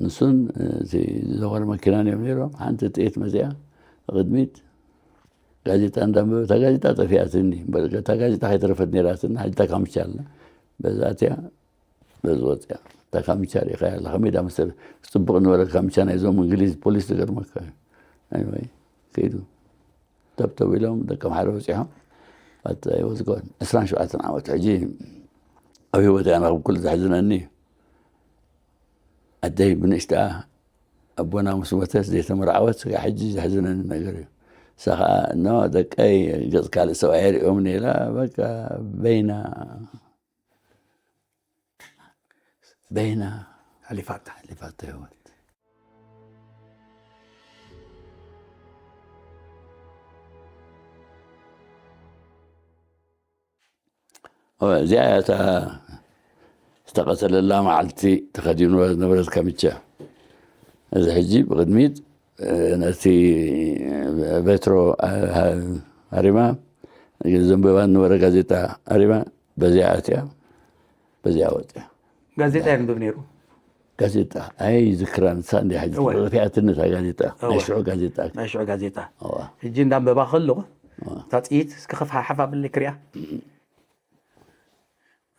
ንሱን እቲ ዝዘወር መኪናን እዮም ነይሮም ሓንቲ ጥይት መፅያ ቅድሚት ጋዜጣ እንዳንበበ እታ ጋዜጣ ጠፊኣትኒ እታ ጋዜጣ ከይተረፈት ነይራትና ሕጂ ታካምቻ ኣላ በዛ እቲያ በዚ ወፅያ እታ ካምቻ ሪኢኻያ ኣለኻ ሜዳ መሰለ ፅቡቕ ነበረ ካምቻ ናይዞም እንግሊዝ ፖሊስ ዝገርመካ እዩ ከይዱ ተብተብ ኢሎም ደቂ ኣምሓረ በፂሖም ወዝጎን ዕስራን ሸውዓተን ዓመት ሕጂ ኣብ ህይወት ኣነ ክብ ኩሉ ዘሕዝነኒ እዩ ኣደይ ብንእሽትኣ ኣቦና ምስ ሞተስ ዘይተመርዓወት፣ እስከ ሕጂ ዘሕዝነኒ ነገር እዩ። እሳ ኸዓ፣ "እኖ ደቀይ፣ ገጽ ካልእ ሰብኣይ ሪኦም" ኢላ፣ በቃ በይና፣ በይና ሓሊፋታ። ሓሊፋታ ህይወት። እዚኣ እያ እታ ዝተቐተለላ መዓልቲ ተኸዲንዋ ዝነበረት ካምቻ። እዚ ሕጂ ብቕድሚት፣ እ፣ ነቲ ቬትሮ፣ እ፣ ሃሪማ፣ ዘንበባ ዝነበረ ጋዜጣ ሃሪማ፣ በዚኣ ኣትያ፣ በዚኣ ወፅያ። ጋዜጣ የንብብ ነይሩ። ጋዜጣ ኣይዝክራን፣ ንሳ እንዲያ ሕጂ እወ። ጠፊኣትኒ እታ ጋዜጣ፣ እወ። ናይ ሽዑ ጋዜጣ። ናይ ሽዑ ጋዜጣ። እወ። ሕጂ እንዳንበባ ከለኹ፣ እወ። እታ ጥይት እስከ ከፍ ሓፍ ኣብለይ ክሪኣ።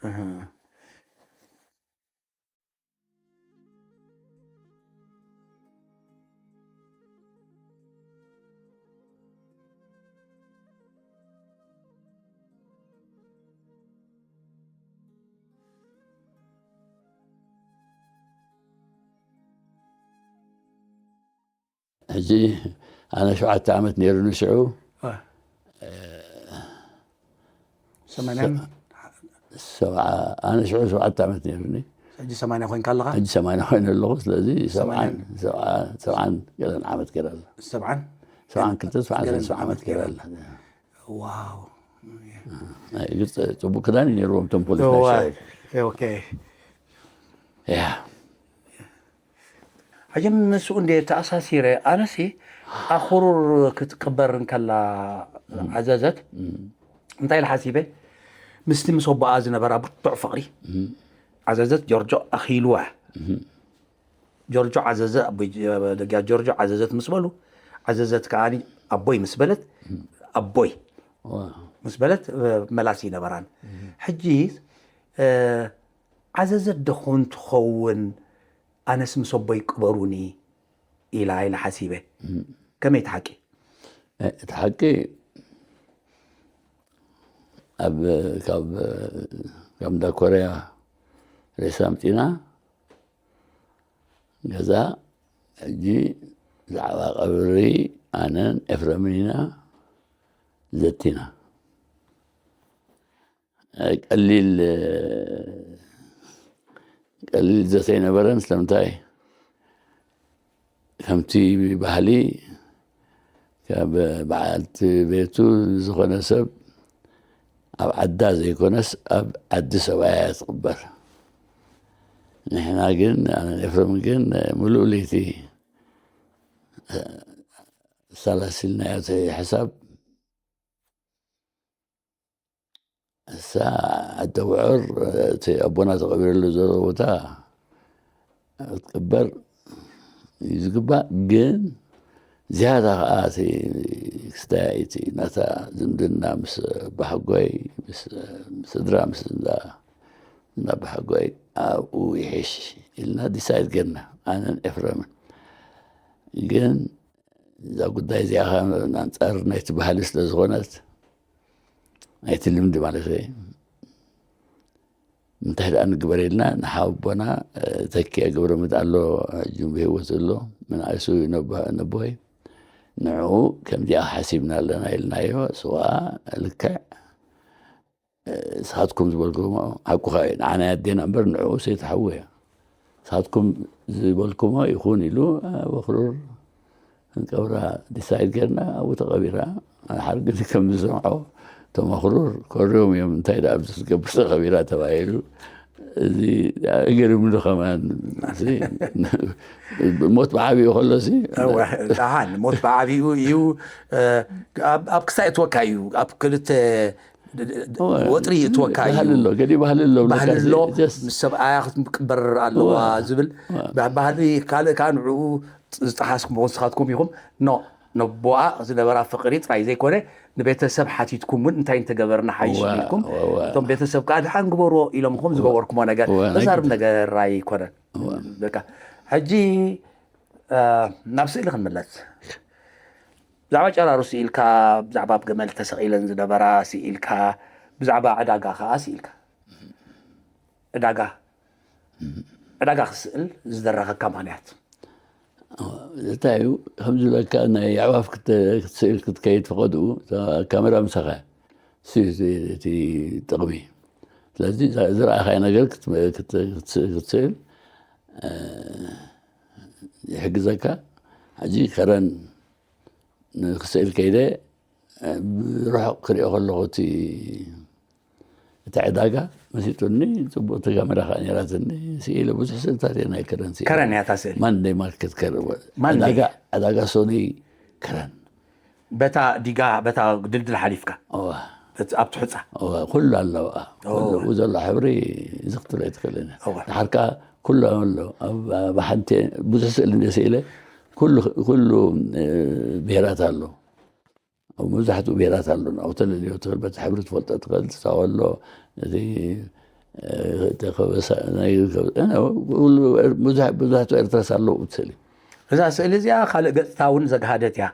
እህ። ሕጂ ኣነ ሸውዓተ ዓመት ነይሩኒ ሽዑ። አ። ሰማንያን? ሰብዓ፣ ኣነ ሽዑ ሸውዓተ ዓመት ነይሩኒ። ሕጂ ሰማንያ ኮይንካ ኣለኻ? ሕጂ ሰማንያ ኮይነ ኣለኹ። ስለዚ ሰብዓን፣ ሰማንያን? ሰብዓ-፣ ሰብዓን ገለን ዓመት ገይረ ኣለ። ሰብዓን? ሰብዓን ክልተ፣ ሰብዓን ገለን ሰለስተ ዓመት ዓመት ገይረ ገይረ ኣለ። ዋው። ናይ ግብፂ ፅቡቅ ክዳን እዩ ነይርዎም እቶም ፖሊስ ናይ እዋ፣ ሽዑ። ኦኬ። ያ። ሕጂ ምስኡ እንደ ተኣሳሲረ፣ ኣነሲ ኣኽሩር ክትቅበር እንከላ እም። ዓዘዘት፣ እም። እንታይ ኢለ ሓሲበ? ምስቲ ምስ ኣቦኣ ዝነበራ ብርቱዕ ፍቕሪ፣ እም። ዓዘዘት ጆርጆ ኣኺልዋ። እም። ጆርጆ ዓዘዘ፣ ኣቦይ ጀ-፣ ደጊያ ጆርጆ ዓዘዘት ምስ በሉ፣ ዓዘዘት ከኣ ኣቦይ ምስ በለት፣ እም። ኣቦይ ዋ። ምስ በለት፣ እ፣ መላሲ ይነበራን። እም። ሕጂ፣ እ፣ ዓዘዘት ዶ ኾን ትኸውን? ኣነስ ምስ ኣቦይ ቅበሩኒ ኢላ ኢለ ሓሲበ። እም። ከመይ እቲ ሓቂ? እ፣ እቲ ሓቂ ኣብ፣ ካብ፣ ካብ እንዳ ኮርያ ሬሳ ኣምጺና ገዛ፣ ሕጂ ብዛዕባ ቀብሪ ኣነን ኤፍረምን ኢና ዘቲና። ቀሊል፣ ቀሊል ዘተ ኣይነበረን። ስለምንታይ? ከምቲ ባህሊ ካብ በዓልቲ ቤቱ ዝኾነ ሰብ ኣብ ዓዳ ዘይኮነስ ኣብ ዓዲ ሰብኣያ እያ ትቕበር። ንሕና ግን፣ ኣነን ኤፍረምን ግን፣ ምሉእ ለይቲ ኣሰላሲልናዮ እቲ ሕሳብ። እሳ ዓዲ ኣቡዑር፣ እቲ ኣቦና ተቐቢረሉ ዘሎ ቦታ ክትቅበር እዩ ዝግባእ። ግን ዝያዳ ኸዓ እቲ ክስታይ እቲ ናታ ዝምድና ምስ ኣባሓጎይ፣ ምስ፣ ምስ ስድራ፣ ምስ እንዳ፣ እንዳ ኣባሓጎይ ኣብኡ ይሕሽ ኢልና ዲሳይድ ጌርና፣ ኣነን ኤፍረምን። ግን እዛ ጉዳይ እዚኣ ኸዓ ኣንጻር ናይቲ ባህሊ ስለ ዝኾነት፣ ናይቲ ልምዲ ማለት እዩ። እንታይ ደኣ ንግበር ኢልና፣ ንሓወቦና፣ እ፣ ተኪኣ ገብረመድህን ኣሎ፣ ሕጂ እውን ብህይወት ኣሎ፣ መንእሰይ ነቦ-፣ ነቦይ። ንዕኡ ከምዚኣ ሓሲብና ኣለና ኢልናዮ። እሱ ኸዓ ልክዕ፣ እ፣ ንስኻትኩም ዝበልኩሞ ሓቁኻ እዩ። ንዓና ኣዴና እምበር ንዕኡ ሰይቲ ሓዉ እያ። ንስኻትኩም ዝበልኩሞ ይኹን ኢሉ፣ ኣብ ኣኽሩር ክንቀብራ ዲሳይድ ጌርና፣ ኣብኡ ተቐቢራ። ሓደ ግዜ ከም ዝሰምዖ፣ እቶም ኣኽሩር ኮርዮም እዮም፣ "እንታይ ደኣ ኣብዚ ክትገብር ተቐቢራ?" ተባሂሉ። እዚ ገሪሙኒ ከማን። እዚ ሞት ብዓቢኡ ከሎ ሲ፣ እወ፣ ደሓን ሞት ብዓቢኡ እዩ። እ፣ ኣብ፣ ኣብ ክሳይ እትወካ እዩ። ኣብ ክልተ እወ፣ ወጥሪ እትወካ እዩ። ባህሊ ኣሎ፣ ገዲእ ባህሊ ኣሎ፣ ባህሊ ብለካ ኣሎ፣ ሲ፣ ጀስት ምስ ሰብኣያ ክትቅበር ኣለዋ እወ፣ ዝብል እወ። ባ-፣ ባህሊ ካልእ ከኣ ንዕኡ ዝጠሓስኩም ንስኻትኩም ኢኹም። ኖ፣ ነቦኣ ዝነበራ ፍቕሪ ጥራይ ዘይኮነ፣ ንቤተሰብ ሓቲትኩም እውን እንታይ እንተገበርና ሓይሽ እወ፣ ኢልኩም፣ እወ፣ እወ። እቶም ቤተሰብ ከኣ ደሓን ግበርዎ ኢሎምኹም ዝገበርኩሞ ነገር እወ፣ ናይ ዘዛርብ ግድን። ነገር ኣይኮነን። እወ። በቃ፣ ሕጂ፣ እ፣ ናብ ስእሊ ክንምለስ። ብዛዕባ ጨራሩ ስኢልካ፣ ብዛዕባ ኣብ ገመል ተሰቒለን ዝነበራ ስኢልካ፣ ብዛዕባ ዕዳጋ ከኣ ስኢልካ። ዕዳጋ። ዕዳጋ ክስእል ዝደረኸካ ምኽንያት? እንታይ እዩ ከምዚ ዝበለካ፣ ናይ ኣዕዋፍ ክተ- ክትስእል ክትከይድ ፈቐድኡ፣ እታ ካሜራ ምሳኻ እዩ እቲ ጥቕሚ። ስለዚ እዛ- ዝረኣኻዮ ነገር ክት- ክት- ክትስ- ክትስእል እ፣ ይሕግዘካ። ሕጂ ከረን ንክስእል ከይደ፣ እ፣ ብርሑቕ ክሪኦ ከለኹ እቲ እቲ ዕዳጋ መሲጡኒ። ፅቡቕቲ ካሜራ ከዓ ነይራትኒ። ስኢለ ብዙሕ ስእልታት እየ ናይ ከረን ስኢለ። ከረን እያ እታ ስእሊ። ማንደይ ማርኬት ከረን። ማንደይ። ዕዳጋ ዕዳጋ ሶኒ ከረን። በታ ዲጋ፣ በታ ድልድል ሓሊፍካ? እዋ። በቲ ኣብቲ ሑፃ? እዋ፣ ኩሉ ኣለዋ። ኩሉ ኡ ዘሎ ሕብሪ እዚ ክትብሎ ኣይትኽእልን እያ። እዋ። ድሓር ከዓ ኩሉ ኣሎ። ኣብ- ኣብ ሓንቲ ብዙሕ ስእሊ እንደ ስኢለ ኩሉ ኩሉ እ፣ ብሄራት ኣሎ። ኣብ መብዛሕትኡ ብሄራት ኣሎ። ኣብኡ ተለልዮ ትኽእል፣ በቲ ሕብሪ ትፈልጦ ትኽእል። ትሳወ ኣሎ፣ እቲ እ፣ እቲ ከበሳ ናይ ኩሉ ብዙሕ- መብዛሕትኡ ኤርትራስ ኣለዉ እቲ ስእሊ። እዛ ስእሊ እዚኣ ካልእ ገጽታ እውን ዘግሃደት እያ።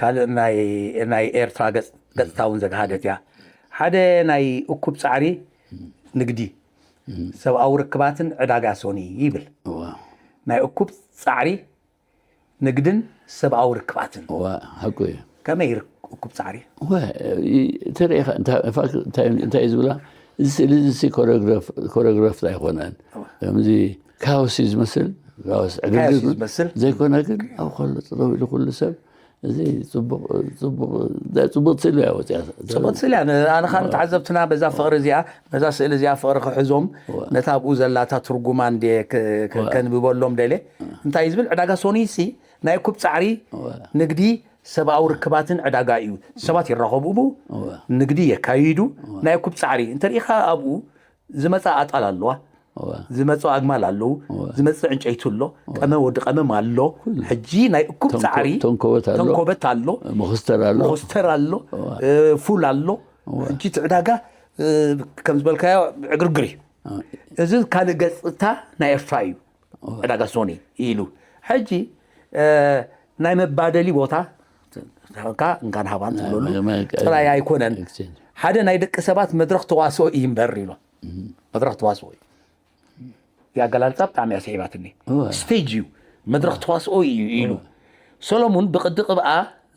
ካልእ ናይ ናይ ኤርትራ ገጽ- ገጽታ እውን ዘግሃደት እያ። ሓደ ናይ እኩብ ጻዕሪ ንግዲ፣ ሰብኣዊ ርክባትን ዕዳጋ ሶኒ ይብል። እዋ። ናይ እኩብ ጻዕሪ ንግድን ሰብኣዊ ርክባትን። እዋ፣ ሓቁ እዩ። ከመይ ይርክ- እኩብ ጻዕሪ? እዋ፣ ይ- ተሪኢኻ እንታ- እንፋክት እንታይ እንታይ እዩ ዝብላ? እዚ ስእሊ እዚ ኮሪዮግራፍ ኮሪዮግራፍ ኣይኮነን። እዋ። ከምዚ ካውስ እዩ ዝመስል፣ ካውስ ዕግርግር ካውስ እዩ ዝመስል። ዘይኮነ ግን ኣብ ከሎ ጠጠው ኢሉ ኩሉ ሰብ እዚ ጽቡቕ ጽቡቕ ጽቡቕ ስእሊ እያ ወፂኣ። ጽቡቕ ስእሊ እያ። ኣነ ኻን ተዓዘብትና በዛ ፍቕሪ እዚኣ፣ በዛ ስእሊ እዚኣ ፍቕሪ ክሕዞም፣ እዋ። ነታ ኣብኡ ዘላታ ትርጉማ እንደ ክ- ክ- እዋ። ከንብበሎም ደለ። እንታይ እዩ ዝብል? ዕዳጋ ሶኒሲ ናይ እኩብ ጻዕሪ፣ እዋ። ንግዲ፣ ሰብኣዊ ርክባትን ዕዳጋ እዩ። ሰባት ይራኸቡ ብኡ፣ እዋ። ንግዲ የካይዱ። እዋ። ናይ እኩብ ጻዕሪ እንተሪኢኻ ኣብኡ ዝመጻ ኣጣል ኣለዋ፣ እዋ። ዝመጹ ኣግማል ኣለዉ፣ እዋ። ዝመጽእ ዕንጨይቲ ኣሎ፣ እዋ። ቀመ ወዲ ቀመም ኣሎ። ኩሉ። ሕጂ ናይ እኩብ ተንኮ- ጻዕሪ ተንኮበት ኣሎ። ተንኮበት ኣሎ፣ መኹስተር ኣሎ። መኹስተር ኣሎ፣ እዋ። እ፣ ፉል ኣሎ። እዋ። ሕጂ እቲ ዕዳጋ እ፣ ከም ዝበልካዮ ዕግርግር እዩ። እዋ። እዚ ካልእ ገጽታ ናይ ኤርትራ እዩ። እዋ። ዕዳጋ ሶኒ ኢሉ ሕጂ እ፣ ናይ መባደሊ ቦታ ተረካ እንካን ሃባን ትብለሉ መ- መ- ጥራይ ኣይኮነን። ኤክስቼንጅ። ሓደ ናይ ደቂ ሰባት መድረኽ ተዋስኦ እዩ እምበር ኢሎ። መድረኽ ተዋስኦ እዩ። ኣገላልጻ ብጣዕሚ እያ ስሒባትኒ። እወ። ስቴጅ እዩ፣ መድረኽ ተዋስኦ እዩ ኢሉ። እወ። ሰሎሙን ብቅዲ ቅብኣ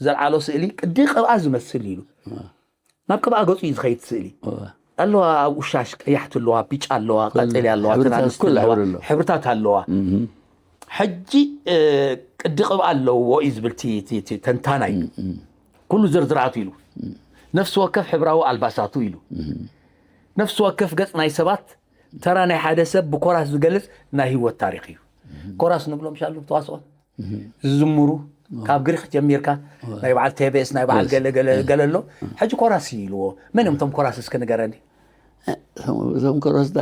ዘልዓሎ ስእሊ ቅዲ ቅብኣ ዝመስል ኢሉ። እወ። ናብ ቅብኣ ገጹ እዩ ዝኸይድ ስእሊ። እወ። ኣለዋ፣ ኣብኡ ሻሽ ቀያሕቲ ኣለዋ፣ ቢጫ ኣለዋ፣ ኩሉ ቀጠልያ ኣለዋ፣ ሕብርታት፣ ትናንስቲ ኩሉ ኣለዋ፣ ሕብሪ ኣለዋ። ሕብርታት ኣለዋ። እህ። ሕጂ፣ እ፣ ቅዲ ቅብኣ ኣለዎ እዩ ዝብል እቲ፣ እቲ፣ እቲ ተንታናይ። እም፣ እም። ኩሉ ዝርዝራቱ ኢሉ። እም። ነፍሲ ወከፍ ሕብራዊ ኣልባሳቱ ኢሉ። እም። ነፍሲ ወከፍ ገጽ ናይ ሰባት ተራ ናይ ሓደ ሰብ ብኮራስ ዝገልጽ ናይ ህይወት ታሪኽ እዩ። እም። ኮራስ ንብሎም ሻሉ ተዋስኦ። እህ። ዝዝምሩ፣ እወ። ካብ ግሪክ ጀሚርካ፣ እወ። ናይ በዓል ቴቤስ፣ ናይ በዓል የስ። ገለ፣ ገለ፣ የስ። ገለ ኣሎ። እህ። ሕጂ ኮራስ እዩ ኢልዎ። መን እዮም እቶም ኮራስ እስከ ንገረኒ? እቶም፣ እቶም ኮራስ ዳ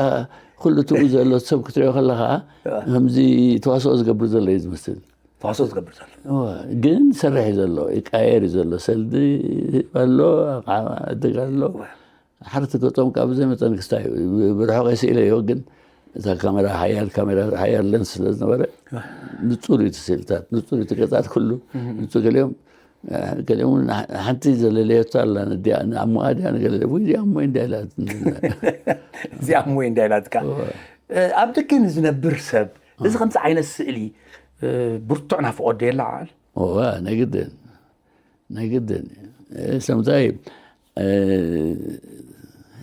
ኩሉ ትኡ ዘሎ ሰብ ክትሪኦ ከለኻ፣ እወ። ከምዚ ተዋስኦ ዝገብር ዘሎ እዩ ዝመስል። ተዋስኦ ዝገብር ዘሎ። እወ፣ ግን ዝሰርሕ እዩ ዘሎ፣ ይቃየር እዩ ዘሎ። ሰልዲ ኣሎ፣ ኣቕሓ ዕድግ ኣሎ። እወ። ሓርቲ ገጾም ካብ ብዘይ መጠን ክስታይ እዩ። ብ- ብርሑቕ ስኢለዮ፣ ግን እታ ካሜራ ሓያል፣ ካሜራ ሓያል ለንስ ስለ ዝነበረ፣ ንጹር እዩ እቲ ስእልታት፣ ንጹር እዩ እቲ ገጻት ኩሉ፣ እህ። ንጹር። ገሊኦም፣ ገሊኦም እውን ሓ- ሓንቲ ዘለለየቶ ኣላ፣ ንዲኣ ንኣሞኣ ድያ ንገለ፣ ወይ እዚኣ ኣሞይ እንድያ ኢላ። እዚኣ ኣሞይ እንድያ ኢላትካ። እወ። እ፣ ኣብ ደገ ንዝነብር ሰብ፣ እዚ ከምዚ ዓይነት ስእሊ፣ እ፣ ብርቱዕ ናፍቖት ዶ የለዓዕል? እወ፣ ናይ ግድን። ናይ ግድን። እ፣ ሰምታይ፣ እ፣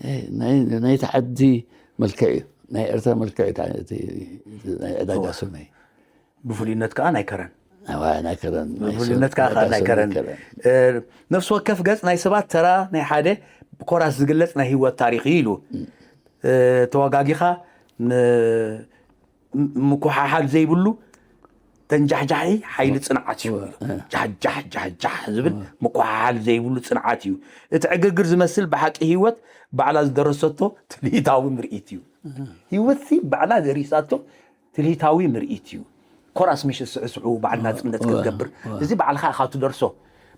እ፣ ናይ- ናይቲ ዓዲ መልክዕ እዩ። ናይ ኤርትራ መልክዕ እዩ፣ እቲ ናይ ዕዳጋ እወ። ሰማይ። ብፍሉይነት ከኣ ናይ ከረን። እወ፣ ናይ ከረን፣ ናይ ብፍሉይነት ሰብ- ከኣ ናይ ናይ ከረን። ከረን። እ፣ ነፍሲ ወከፍ ገጽ ናይ ሰባት ተራ ናይ ሓደ ብኮራስ ዝግለጽ ናይ ህይወት ታሪኽ እዩ ኢሉ። እ፣ ተወጋጊኻ ን- ም- ምኩሓሓል ዘይብሉ ተንጃሕጃሒ ሓይሊ ጽንዓት እዩ። እወ፣ እ። ጃሕጃሕ ጃሕጃሕ ዝብል እወ። ምኩሓሓል ዘይብሉ ጽንዓት እዩ። እቲ ዕግርግር ዝመስል ብሓቂ ህይወት ባዕላ ዝደረሰቶ ትልሂታዊ ምርኢት እዩ። እህ። ህይወትሲ ባዕላ ዘሪሳቶ ትልሂታዊ ምርኢት እዩ። ኮራስ ምሽ ስዕስዑ በዓል ናጽነት እወ፣ ክትገብር፣ እወ። እዚ ባዕልኻ ኢኻ ትደርሶ።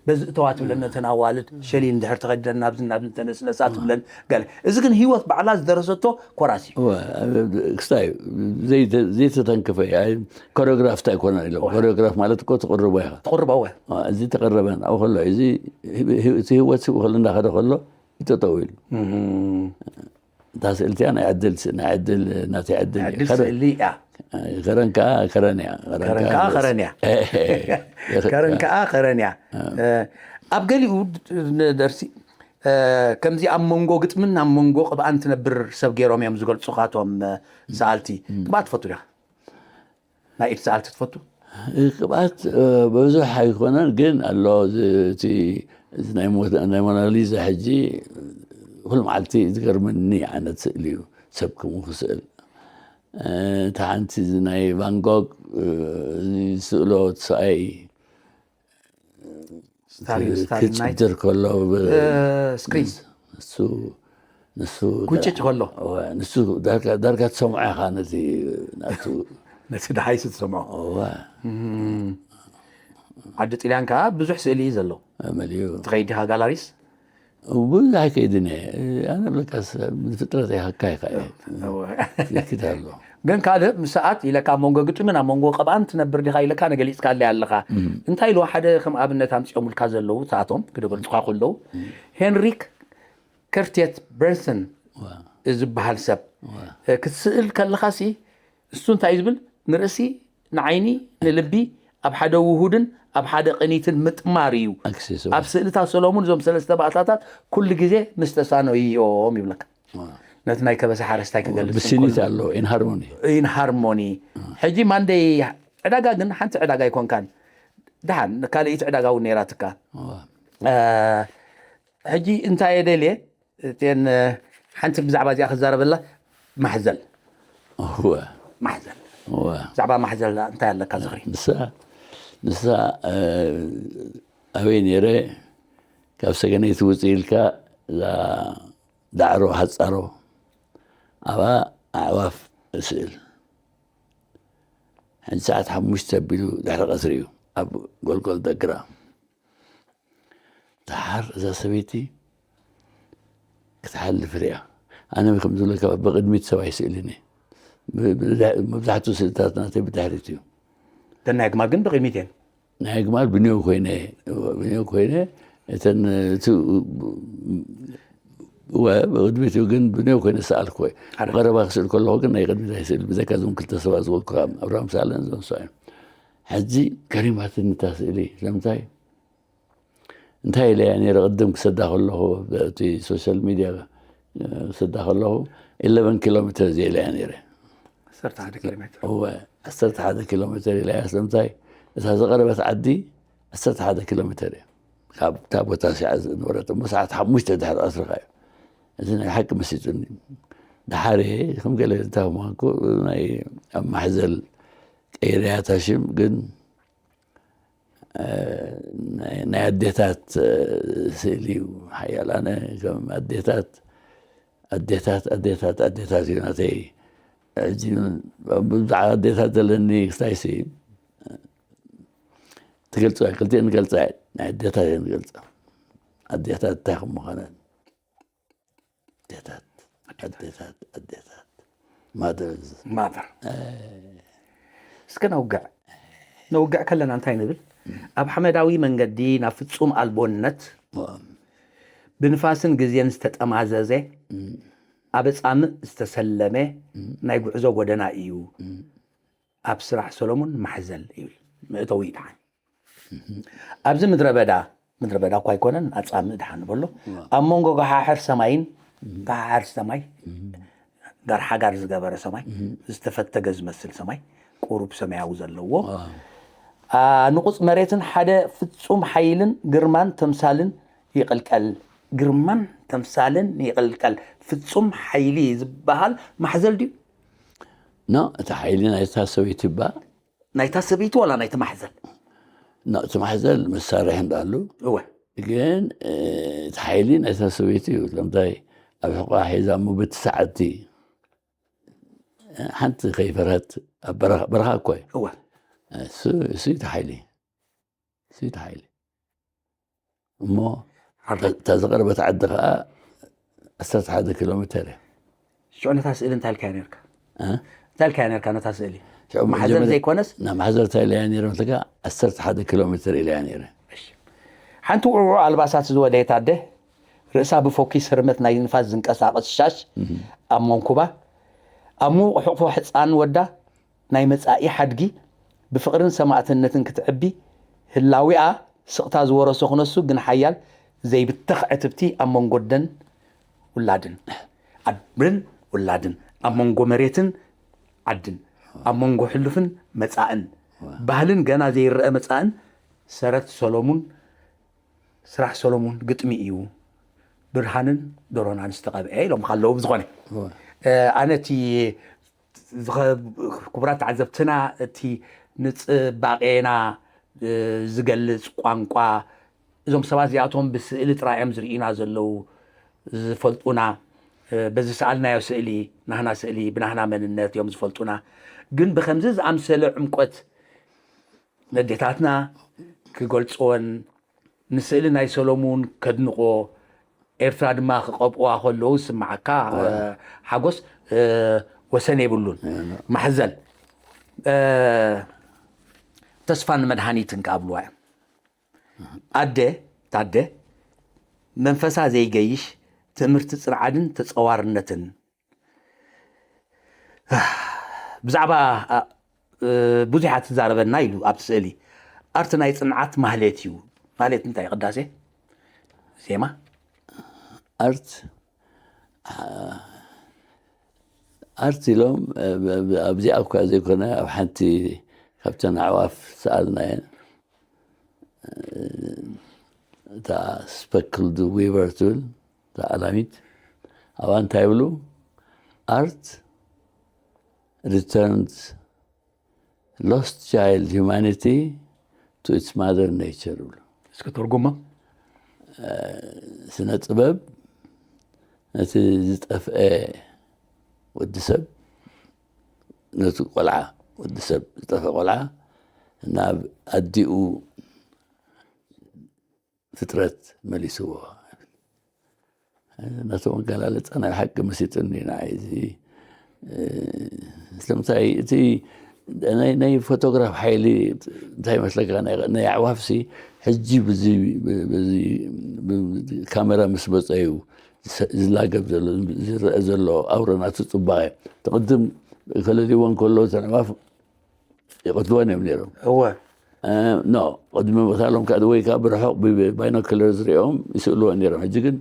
በዚ እተዋ ትብለን ነተን ኣዋልድ፣ ሸሊን ድሕር ተኸዲለን ናብዚ ናብዚ ተነስነሳ ትብለን ገለ። እዚ ግን ህይወት ባዕላ ዝደረሰቶ ኮራስ እዩ። እወ፣ ክስታይ ዘይተ- ዘይተተንከፈ እዩ። ኣይ፣ ኮሪዮግራፍ እንታይ ኣይኮነን ኢሎም። እወ። ኮሪዮግራፍ ማለት እኮ ትቕርቦ ኢኻ። ትቕርቦ፣ እወ። እወ፣ እዚ ተቐረበን ኣብኡ ከሎ እዩ። እዚ ህብ- ህብ- እቲ ህይወት ስብኡ ከሎ እንዳኸደ ከሎ ይጠጠው ኢሉ። እም። እታ ስእሊ እቲኣ ናይ ዕድል ስ- ናይ ዕድል ናተይ ዕድል ናይ እዩ። ዕድል ከረ- ስእሊ እያ። ከረን ከዓ ከረን እያ። ከረን ከዓ ከረን እያ። ከረን ከዓ ከረን እያ። ኣብ ገሊኡ ደርሲ ከምዚ ኣብ መንጎ ግጥምን ኣብ መንጎ ቅብኣን ትነብር ሰብ ገይሮም እዮም ዝገልፁ ካቶም ሰኣልቲ። ቅብኣት ትፈቱ ዲኻ? ናይ ኢድ ሰኣልቲ ትፈቱ? ቅብኣት በብዙሕ ኣይኮነን፣ ግን ኣሎ ናይ ሞናሊዛ ሕጂ ኩሉ መዓልቲ ዝገርመኒ ዓይነት ስእሊ እዩ። ሰብ ከምኡ ክስእል እታ ሓንቲ ናይ ቫንጎግ ዝስእሎ ሰብኣይ ክጭድር ከሎ ስክሪን ንሱ ንሱ ጉጭጭ ከሎ ንሱ ዳርጋ ትሰምዖ ኢኻ ነቲ ናቱ ነቲ ደሃይሲ ትሰምዖ። ዓዲ ጥልያን ከዓ ብዙሕ ስእሊ እዩ ዘሎ። መሊኡ ትኸይድ ዲኻ ጋላሪስ? ብዙሕ ኣይከይድን እየ። ኣነ ብለካስ ፍጥረት ይሃካ ይኸ ይክድ ኣሎ። ግን ካልእ ምስ ሰዓት ኢለካ ኣብ መንጎ ግጥምን ኣብ መንጎ ቀብኣን ትነብር ዲኻ ኢለካ ነገሊፅካለይ ኣለኻ። እንታይ ኢልዎ ሓደ ከም ኣብነት ኣምፂኦምልካ ዘለዉ ሰዓቶም ክደገልፁኻ ከለዉ ሄንሪክ ከርትየት በርንሰን ዝበሃል ሰብ ክትስእል ከለኻሲ እሱ እንታይ እዩ ዝብል ንርእሲ ንዓይኒ ንልቢ ኣብ ሓደ ውሁድን ኣብ ሓደ ቅኒትን ምጥማር እዩ። ኣብ ስእልታት ሰሎሙን እዞም ሰለስተ ባእታታት ኩሉ ግዜ ምስ ተሳነዩ እዮም ይብለካ። ነቲ ናይ ከበሳ ሓረስታይ ክገልጽ ብስኒት ኣሎ in harmony in harmony። ሕጂ ማንደይ ዕዳጋ ግን ሓንቲ ዕዳጋ ኣይኮንካን። ደሓን ካልእይቲ ዕዳጋ እውን ነይራትካ። ሕጂ እንታይ እየ ደልየ እተን ሓንቲ ብዛዕባ እዚኣ ክዛረበላ ማሕዘል እወ ማሕዘል እወ ብዛዕባ ማሕዘል እንታይ ኣለካ ዝኽሪ? ንሳ ንሳ ኣበይ ነይረ ካብ ሰገነይቲ ውፅእ ኢልካ እዛ ዳዕሮ ሓፃሮ ኣብኣ ኣዕዋፍ እስእል ሕጂ ሰዓት ሓሙሽተ ኣቢሉ ድሕሪ ቀትሪ እዩ ኣብ ጎልጎል ደግራ። ደሓር እዛ ሰበይቲ ክትሓልፍ ርያ። ኣነ ከም ዝብለካ ብቕድሚት ሰብ ኣይስእልን እየ። መብዛሕትኡ ስእልታት ናተይ ብድሕሪት እዩ። ናይ ኣግማል ግን ብቕድሚት እየን። ናይ ኣግማል ብንዮ ኮይነ ብንዮ ኮይነ እተን እቲ እወ ብቕድሚት እዩ ግን ብንዮ ኮይነ ሰኣልኩ እየ። ብቐረባ ክስእል ከለኹ ግን ናይ ቅድሚት ኣይስእል ብዘካ እዞም ክልተ ሰባት ዝበልኩ ኣብርሃም ሳለን እዞም ሰብኣዮም። ሕጂ ገሪማትኒ እታ ስእሊ ስለምንታይ እንታይ ኢለያ ነይረ ቅድም ክሰዳ ከለኹ እቲ ሶሻል ሚድያ ክሰዳ ከለኹ ኢለቨን ኪሎ ሜትር እየ ኢለያ ነይረ። ዓሰርተ ሓደ ኪሎ ሜትር እወ ዓሰርተ ሓደ ኪሎ ሜትር ኢለያ ስለምንታይ እታ ዝቐረበት ዓዲ ዓሰርተ ሓደ ኪሎ ሜትር እያ ካብታ ቦታ ሲዓ ዝነበረት እሞ ሰዓት ሓሙሽተ ድሕሪ ቀትሪ እዩ። እዚ ናይ ሓቂ መሲጡኒ። ደሓር ከም ገለ እንታይ ምዃንኩ ናይ ኣብ ማሕዘል ቀይረያ እታ ሽም ግን ናይ ኣዴታት ስእሊ እዩ ሓያል ኣነ ከም ኣዴታት ኣዴታት ኣዴታት ኣዴታት እዩ ናተይ። ሕጂ ብዛዕባ ኣዴታት ዘለኒ ክስታይሲ ትገልፆ ክልቲኤን ገልፃ ናይ ኣዴታት እየን ዝገልፃ ኣዴታት እንታይ ከም ምዃነን ኣዴታት ኣዴታት ኣዴታት ማደርዝ ማተር እስከ ነውግዕ ነውግዕ ከለና እንታይ ንብል? ኣብ ሓመዳዊ መንገዲ ናብ ፍጹም ኣልቦነት ብንፋስን ግዜን ዝተጠማዘዘ ኣብ ኣጻምእ ዝተሰለመ ናይ ጉዕዞ ጎደና እዩ። ኣብ ስራሕ ሰሎሙን ማሕዘል ይብል መእተዊ ይድሓን። ኣብዚ ምድረ በዳ ምድረ በዳ እኳ ኣይኮነን ኣጻምእ ድሓን ንበሎ ኣብ መንጎ ገሓሕር ሰማይን ገሓሕር ሰማይ ጋር ሓጋር ዝገበረ ሰማይ ዝተፈተገ ዝመስል ሰማይ ቁሩብ ሰማያዊ ዘለዎ ንቑጽ መሬትን ሓደ ፍጹም ሓይልን ግርማን ተምሳልን ይቕልቀል ግርማን ተምሳልን ይቕልቀል ፍጹም ሓይሊ ዝበሃል ማሕዘል ድዩ? ኖ እቲ ሓይሊ ናይታ ሰበይቲ እባ ናይታ ሰበይቲ ዋላ ናይቲ ማሕዘል? ኖ እቲ ማሕዘል መሳርሒ እንዳሉ እወ ግን እቲ ሓይሊ ናይታ ሰበይቲ እዩ። ስለምንታይ ኣብ ሕቋ ሒዛ እሞ በቲ ሰዓቲ ሓንቲ ከይፈርሀት ኣብ በረኻ በረኻ እኮ እዩ። እወ እሱ እሱ እቲ ሓይሊ እሱ እቲ ሓይሊ እሞ እታ ዝቐረበት ዓዲ ከዓ ዓሰርተ ሓደ ኪሎ ሜተር እያ። ሽዑ ነታ ስእሊ እንታይ ኢልካያ ነርካ? እንታይ ኢልካያ ነርካ ነታ ስእሊ? ማሕዘል ዘይኮነስ? ናብ ማሕዘል እንታይ ኢለያ ነይረ መስለካ? ዓሰርተ ሓደ ኪሎ ሜተር ኢለያ ነይረ። ሓንቲ ውዕውዕ ኣልባሳት ዝወደየት ኣደ፣ ርእሳ ብፎኪስ ህርመት ናይ ንፋስ ዝንቀሳቐስ ሻሽ ኣብ መንኩባ፣ ኣብ ምዉቕ ሕቑፎ ሕጻን ወዳ፣ ናይ መጻኢ ሓድጊ ብፍቕርን ሰማእትነትን ክትዕቢ፣ ህላዊኣ ስቕታ ዝወረሶ ክነሱ ግን ሓያል ዘይብተኽ ዕትብቲ ኣብ መንጎ ኣደን ውላድን፣ ኣድን ውላድን፣ ኣብ መንጎ መሬትን ዓድን፣ ኣብ መንጎ ሕሉፍን መጻእን፣ ባህልን ገና ዘይረኣ መጻእን ሰረት ሰሎሙን፣ ስራሕ ሰሎሙን ግጥሚ እዩ። ብርሃንን ዶሮናን ዝተቐብአ ኢሎም ኣለዉ። ብዝኾነ ኣነ እቲ ክቡራት ተዓዘብትና፣ እቲ ንጽባቄና ዝገልጽ ቋንቋ፣ እዞም ሰባት እዚኣቶም ብስእሊ ጥራይ እዮም ዝርእዩና ዘለዉ፣ ዝፈልጡና። በዚ ሰኣልናዮ ስእሊ፣ ናህና ስእሊ ብናህና መንነት እዮም ዝፈልጡና። ግን ብከምዚ ዝኣምሰለ ዕምቆት ነዴታትና ክገልጽወን፣ ንስእሊ ናይ ሰሎሙን ከድንቆ፣ ኤርትራ ድማ ክቐብእዋ ከለዉ ዝስምዓካ ሓጎስ ወሰን የብሉን። ማሕዘል ተስፋን መድሃኒትን ክኣብልዋ እዮም። ኣደ ታደ መንፈሳ ዘይገይሽ ትእምርቲ ጽንዓድን ተጸዋርነትን። ብዛዕባ ብዙሕ ትዛረበና ኢሉ ኣብቲ ስእሊ። ኣርት ናይ ጽንዓት ማህሌት እዩ። ማህሌት እንታይ? ቅዳሴ፣ ዜማ። ኣርት ኣርት ኢሎም ኣብዚኣ እኳ ዘይኮነ ኣብ ሓንቲ ካብተን ኣዕዋፍ ሰኣልናየን፣ እታ ስፐክልድ ዊቨር ትብል እታ ኣላሚት፣ ኣብኣ እንታይ ይብሉ? Art returns lost child humanity to its mother nature ይብሉ። እስኪ ተርጉማ። ስነ ጥበብ ነቲ ዝጠፍአ ወዲ ሰብ፣ ነቲ ቆልዓ፣ ወዲ ሰብ ዝጠፍአ ቆልዓ ናብ ኣዲኡ ፍጥረት መሊስዎ። ናቶም ኣገላልጻ ናይ ሓቂ መሲጥኒ ንዓይ። እዚ ስለምንታይ እቲ ናይ ፎቶግራፍ ሓይሊ እንታይ ይመስለካ? ናይ ኣዕዋፍሲ ሕጂ ብዚ ካሜራ ምስ መጸ እዩ ዝላገብ ዘሎ፣ ዝረአ ዘሎ ኣውረ ናቱ ጽባቐ። ትቕድም ከለልዎ እንከሎ እተን ኣዕዋፍ ይቐትልወን እዮም ነይሮም። እወ። ኖ፣ ቅድሚ ምቕታሎም ከዓ ወይ ከዓ ብርሑቕ ብባይኖክለር ዝሪኦም ይስእልወን ነይሮም። ሕጂ ግን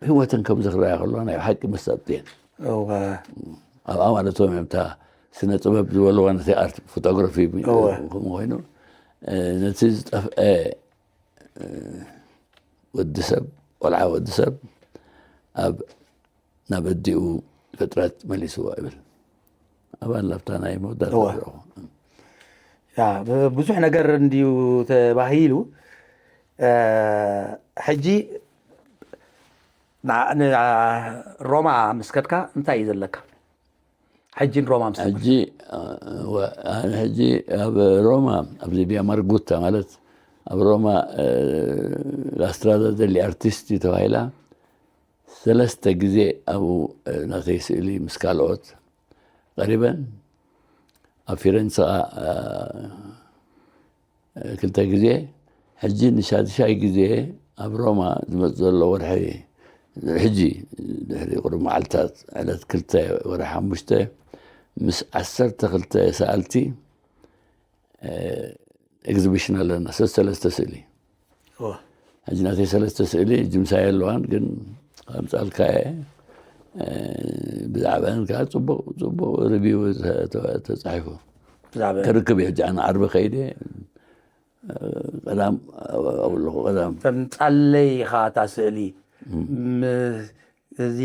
ህይወተን ከም ዝኽረያ ከለዋ ናይ ሓቂ መሳጥቲ እየን። እወ። ኣብኣ ማለቶም እዮም እታ ስነ ጥበብ ዝበልዋ ነቲ ኣርት ፎቶግራፊ እወ። ከምኡ ኮይኑ ነቲ ዝጠፍአ ወዲ ሰብ፣ ቆልዓ ወዲ ሰብ ኣብ ናብ ኣዲኡ ፍጥረት መሊስዎ ይብል። ኣብኣ ላብታ ናይ መወዳእታ እወ። ዝረኹ። ያ ብዙሕ ነገር እንድዩ ተባሂሉ። ሕጂ ሮማ ምስ ከድካ እንታይ እዩ ዘለካ? ሕጂ ንሮማ ምስ ከድካ? ሕጂ ሕጂ ኣብ ሮማ ኣብዚ ቪያ ማርጉታ ማለት ኣብ ሮማ ላስትራዳ ደሊ ኣርቲስቲ ተባሂላ ሰለስተ ግዜ ኣብኡ ናተይ ስእሊ ምስ ካልኦት ቀሪበን። ኣብ ፊረንሰ ክልተ ግዜ፣ ሕጂ ንሻድሻይ ግዜ ኣብ ሮማ ዝመጽእ ዘሎ ወርሒ፣ ሕጂ ድሕሪ ቁሩብ መዓልታት ዕለት ክልተ ወርሒ ሓሙሽተ ምስ ዓሰርተ ክልተ ሰኣልቲ ኤግዚቢሽን ኣለና፣ ሰለስተ ስእሊ። ሕጂ ናተይ ሰለስተ ስእሊ ጅምሳ የለዋን ግን ከምጻልካ እየ። ብዛዕባን ከዓ ፅቡቅ ፅቡቅ ሪቪው ተፃሒፉ። ክርክብ እየ ሕጂ ኣነ ዓርቢ ከይደ ቀዳም ኣብለኹ ቀዳም። ተምጻለይ ኢኻ እታ ስእሊ። እዚ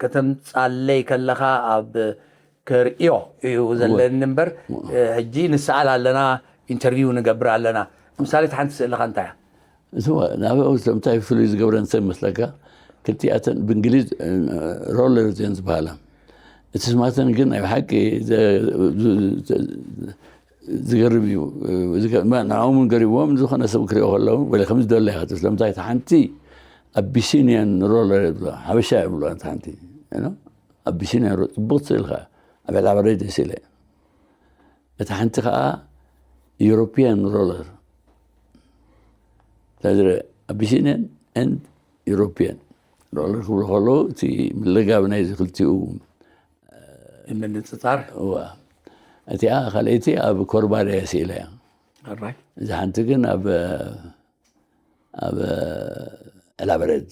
ከተምጻለይ ከለኻ ኣብ ክርእዮ እዩ ዘለኒ እምበር ሕጂ ንሰኣል ኣለና፣ ኢንተርቪው ንገብር ኣለና። ምሳሌ ሓንቲ ስእልኻ እንታይ እያ? እትወ ናብኡ ስለምንታይ ፍሉይ ዝገብረን ሰብ መስለካ? ክልቲኣተን ብእንግሊዝ ሮለርስ እየን ዝበሃላ። እቲ ስማተን ግን ናይ ብሓቂ ዝገርም እዩ። ንዕኦም እውን ገሪምዎም፣ ዝኾነ ሰብ ክሪኦ ከለዉ ወለ ከምዚ ደሎ ኢኻ ትብል። ስለምንታይ እቲ ሓንቲ ኣቢሲኒያን ሮለር ይብሎ፣ ሓበሻ ይብሎ። እቲ ሓንቲ ኣቢሲኒያን ጽቡቕ ስእልካ ኣብ ዕላባ ደስ ኢለ። እቲ ሓንቲ ከዓ ዩሮፒያን ሮለር ስለዚ ኣቢሲኒያን ኤንድ ዩሮፒያን ሮለር ክብሉ ከለዉ እቲ ምልጋብ ናይዚ ክልቲኡ ምንጽጻር። እዋ እቲኣ ካልኣይቲ ኣብ ኮርባርያ ስኢለ እያ። ኣራይ እዚ ሓንቲ ግን ኣብ ኣብ ዕላበረድ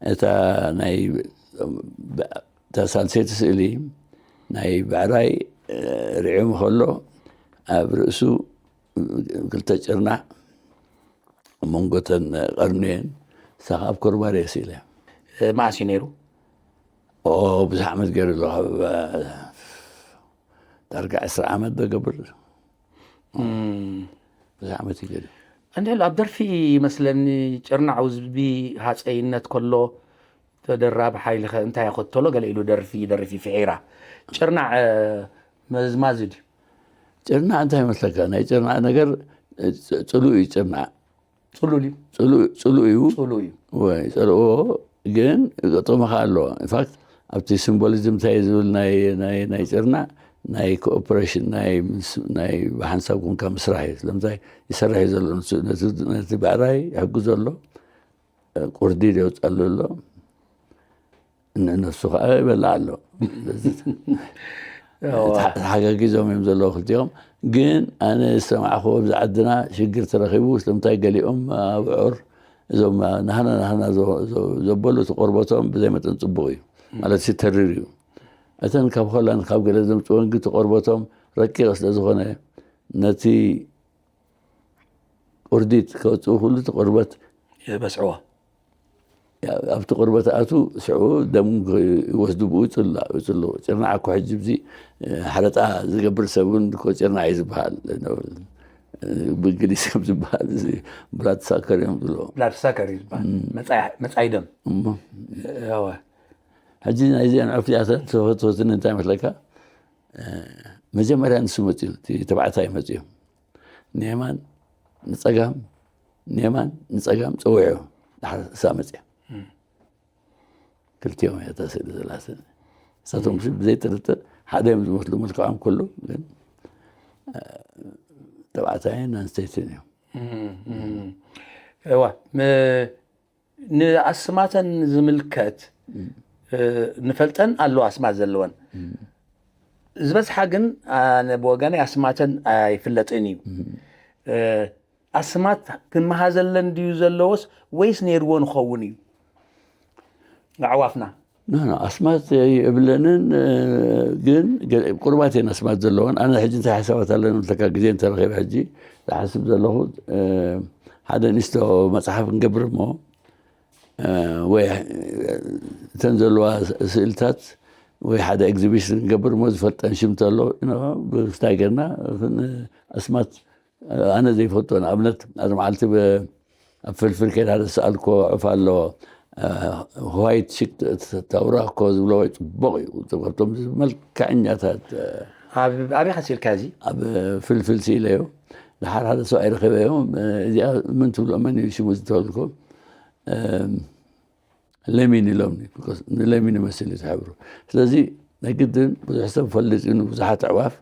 እታ ናይ እታ ሳልሰይቲ ስእሊ ናይ ብዕራይ ርዒሙ ከሎ ኣብ ርእሱ ክልተ ጭርናዕ መንጎተን ቀርኑየን ሳኻ ኣብ ኮርባርያ ስኢለ። መዓስ እዩ ነይሩ? ኦ ብዙሕ ዓመት ገይሩ ኣሎ። ካብ ዳርጋ ዕስራ ዓመት ዶ ገብር? ብዙሕ ዓመት እዩ ገይሩ። እንድሕል ኣብ ደርፊ ይመስለኒ ጭርናዕ ውዝቢ ሃፀይነት ከሎ ተደራቢ ሓይልኸ እንታይ ያኸተሎ ገለ ኢሉ ደርፊ ደርፊ ፍሒራ ጭርናዕ መዝማዝ ድዩ? ጭርናዕ እንታይ ይመስለካ? ናይ ጭርናዕ ነገር ጽሉእ እዩ። ጭርናዕ ጽሉል እዩ። ጽሉእ እዩ። ጽሉእ እዩ። ወይ ጸልዎ ግን ገጠመኻ ኣሎ። ኢንፋክት ኣብቲ ሲምቦሊዝም እንታይ ዝብል ናይ ናይ ናይ ጭርናዕ ናይ ኮኦፕሬሽን ናይ ምስ- ናይ ብሓንሳብ ኮንካ ምስራሕ እዩ። ስለምንታይ ይሰርሕ እዩ ዘሎ ንሱ- ነቲ ነቲ ብዕራይ ይሕግዞ ኣሎ። ቁርዲ የውፀሉ ኣሎ። ንነፍሱ ከዓ ይበልዕ ኣሎ። ተሓጋጊዞም እዮም ዘለዉ ክልቲኦም። ግን ኣነ ዝሰማዕክዎ ኣብዚ ዓድና ሽግር ተረኺቡ ስለምንታይ ገሊኦም ኣብዑር እዞም ናህና ናህና ዘበሉ እቲ ቆርበቶም ብዘይ መጠን ፅቡቅ እዩ ማለት ሲተርር እዩ። እተን ካብ ሆላንድ ካብ ገለ ዘምፅወን ግን እቲ ቆርበቶም ረቂቕ ስለ ዝኾነ ነቲ ቁርዲት ከውፅኡ ኩሉ እቲ ቆርበት የበስዕዎ። ኣብቲ ቆርበት ኣቱ ሽዑ ደም ይወስዱ ብኡ ይፅሉ። ጭርናዕ እኮ ሕጂ ብዚ ሓረጣ ዝገብር ሰብ እውን እኮ ጭርናዕ እዩ ዝበሃል። ብእንግሊዝ ከም ዝበሃል ብላድ ሳከር እዮም ዝብሎ። ብላድ ሳከር እዩ ዝበሃል። መፃይ ደም እሞ ሕጂ ናይዚአን ዕፍያተን ተፈትወትኒ እንታይ መስለካ? መጀመርያ ንሱ መፅኡ ተባዕታይ መፅኡ ንየማን ንፀጋም ንየማን ንፀጋም ፀዊዑ። ዳሓር እሳ መፅያ ክልቲኦም እያ እታ ስእሊ ዘላ ስእሊ። እሳቶም ብዘይ ጥርጥር ሓደ እዮም ዝመስሉ መልክዖም ኩሉ ግን ተባዕታይን ኣንስተይትን እዮም። እዋ ንኣስማተን ዝምልከት ንፈልጠን ኣለዋ ኣስማት ዘለወን ዝበዝሓ ግን ኣነ ብወገነይ ኣስማተን ኣይፍለጥን እዩ። ኣስማት ክንመሃዘለን ድዩ ዘለዎስ ወይስ ነይርዎ ንኸውን እዩ ኣዕዋፍና? ኣስማት ይብለንን ግን ቁርባት እየን ኣስማት ዘለወን። ኣነ ሕጂ እንታይ ሓሳባት ኣለኒ ምትለካ ግዜ እንተረኺበ ሕጂ ዝሓስብ ዘለኹ ሓደ ንስቶ መፅሓፍ ክንገብር እሞ ወይ እተን ዘለዋ ስእልታት ወይ ሓደ ኤግዚቢሽን ክንገብር እሞ ዝፈልጠን ሽም ተሎ ብፍታይ ገርና ኣስማት ኣነ ዘይፈቶ ንኣብነት ኣዚ መዓልቲ ኣብ ፍልፍል ከይዳ ዝሰኣልኮ ዕፍ ኣሎ ዋይት ሽክ ተውራ እኮ ዝብሎ ወይ ፅቡቅ እዩ ካብቶም መልክዐኛታት ኣበይ ከሲልካ እዚ ኣብ ፍልፍል ስኢለዮ ድሓር ሓደ ሰብኣይ ረኸበዮ እዚኣ መን ትብሎ መን እዩ ሽሙ ዝተበልኮ ለሚን ኢሎም ንለሚን ይመስል እዩ ዝሕብሩ ስለዚ ናይ ግድን ብዙሕ ሰብ ፈልጥ እዩ ንብዙሓት ኣዕዋፍ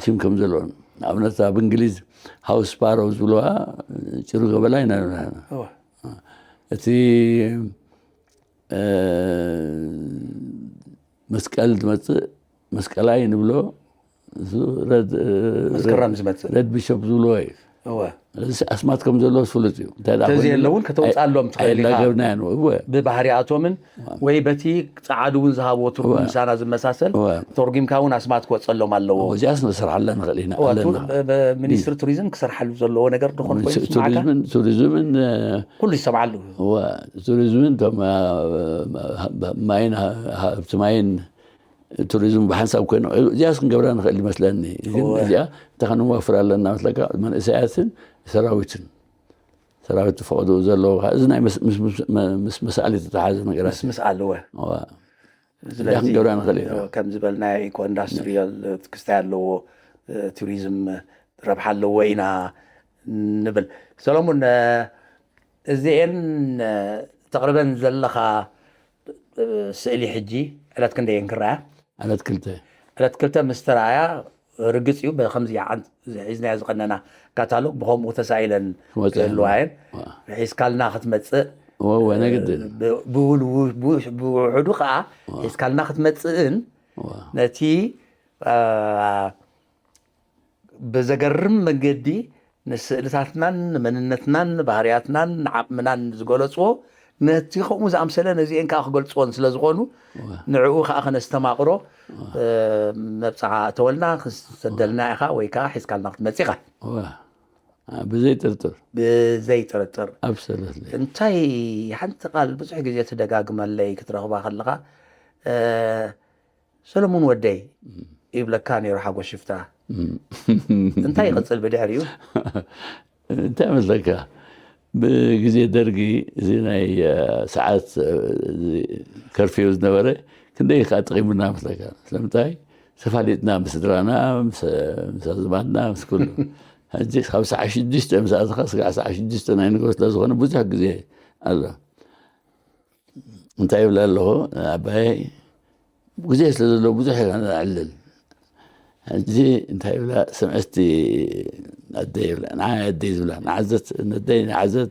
ሽም ከም ዘለዎም ንኣብነት ኣብ እንግሊዝ ሃውስ ስፓሮ ዝብለዋ ጭሩ ገበላ ኢና እቲ መስቀል ዝመፅእ መስቀላይ ንብሎ መስከረም ዝመፅእ ረድ ቢሾፕ ዝብልዎ እዩ ኣስማት ከም ዘለዎ ዝፍሉጥ እዩ ተዘየለ እውን ከተውፅኣሎም ትኽእል ኢኻ ኣይላገብናያን ብባህሪኣቶምን ወይ በቲ ፀዓዱ እውን ዝሃብዎ ትርጉም ምሳና ዝመሳሰል ተርጉምካ እውን ኣስማት ክወፀሎም ኣለዎ እዚኣስ ንሰርሓላ ንኽእል ኢና ሚኒስትሪ ቱሪዝም ክሰርሓሉ ዘለዎ ነገር ድኾን ኮይኑ ስማዕካ ቱሪዝምን ኩሉ ይሰምዓሉ ቱሪዝምን ማይን ሃብቲ ማይን ቱሪዝም ብሓንሳብ ኮይኑ እዚኣስ ክንገብራ ንኽእል ይመስለኒ ግን እዚኣ እንታይ ከነዋፍር ኣለና መስለካ መንእሰያትን ሰራዊትን ሰራዊት ፈቅዱ ዘለዎ እዚ ናይ ምስ መሳሊ ዝተተሓዘ ነገራት ምስ ኣለወ ክንገብራ ንኽእል ኢና ከም ዝበልናዮ ኢኮ ኢንዳስትሪያል ክስታይ ኣለዎ ቱሪዝም ረብሓ ኣለዎ ኢና ንብል ሰሎሙን እዚኤን ተቕርበን ዘለኻ ስእሊ ሕጂ ዕለት ክንደየን ክረኣያ ዕለት ክልተ ዕለት ክልተ ምስ ተረኣያ ርግፅ እዩ በከምዚ ሒዝናዮ ዝቐነና ካታሎግ ብከምኡ ተሳኢለን ክህልዋ እየን ሒዝካልና ክትመፅእ ወወ ነግድን ብውሕዱ ከዓ ሒዝካልና ክትመፅእን ነቲ ብዘገርም መንገዲ ንስእልታትናን ንመንነትናን ንባህርያትናን ንዓቕምናን ዝገለፅዎ ነቲ ከምኡ ዝኣምሰለ ነዚአን ከዓ ክገልፅዎን ስለ ዝኾኑ ንዕኡ ከዓ ከነስተማቕሮ መብፅዓ እተወልና ክሰደልና ኢኻ ወይ ከዓ ሒዝካልና ክትመፅ ኢኻ። ብዘይ ጥርጥር ብዘይ ጥርጥር ኣብሰለትሊ እንታይ ሓንቲ ቃል ብዙሕ ግዜ ትደጋግመለይ ክትረኽባ ከለኻ ሰለሙን ወደይ ይብለካ ነይሩ ሓጎስ ሽፍታ። እንታይ ይቕፅል ብድሕሪኡ? እንታይ መስለካ? ብግዜ ደርጊ እዚ ናይ ሰዓት ከርፊው ዝነበረ ክንደይ ከዓ ጥቂሙና መስለካ? ስለምንታይ ተፋሊጥና ምስ ስድራና ምስ ኣዝማድና ምስ ኩሉ። ሕጂ ካብ ሰዓ ሽዱሽተ ምስ ኣተኻ ስጋዕ ሰዓ ሽዱሽተ ናይ ንግሆ ስለዝኾነ ብዙሕ ግዜ ኣሎ። እንታይ ይብላ ኣለኹ ኣባይ ግዜ ስለ ዘለዎ ብዙሕ ኢና ንዕልል። ሕጂ እንታይ ይብላ ስምዕቲ ኣደይ ይብላ ንዓይ ኣደይ ዝብላ ንዓዘት ነደይ ንዓዘት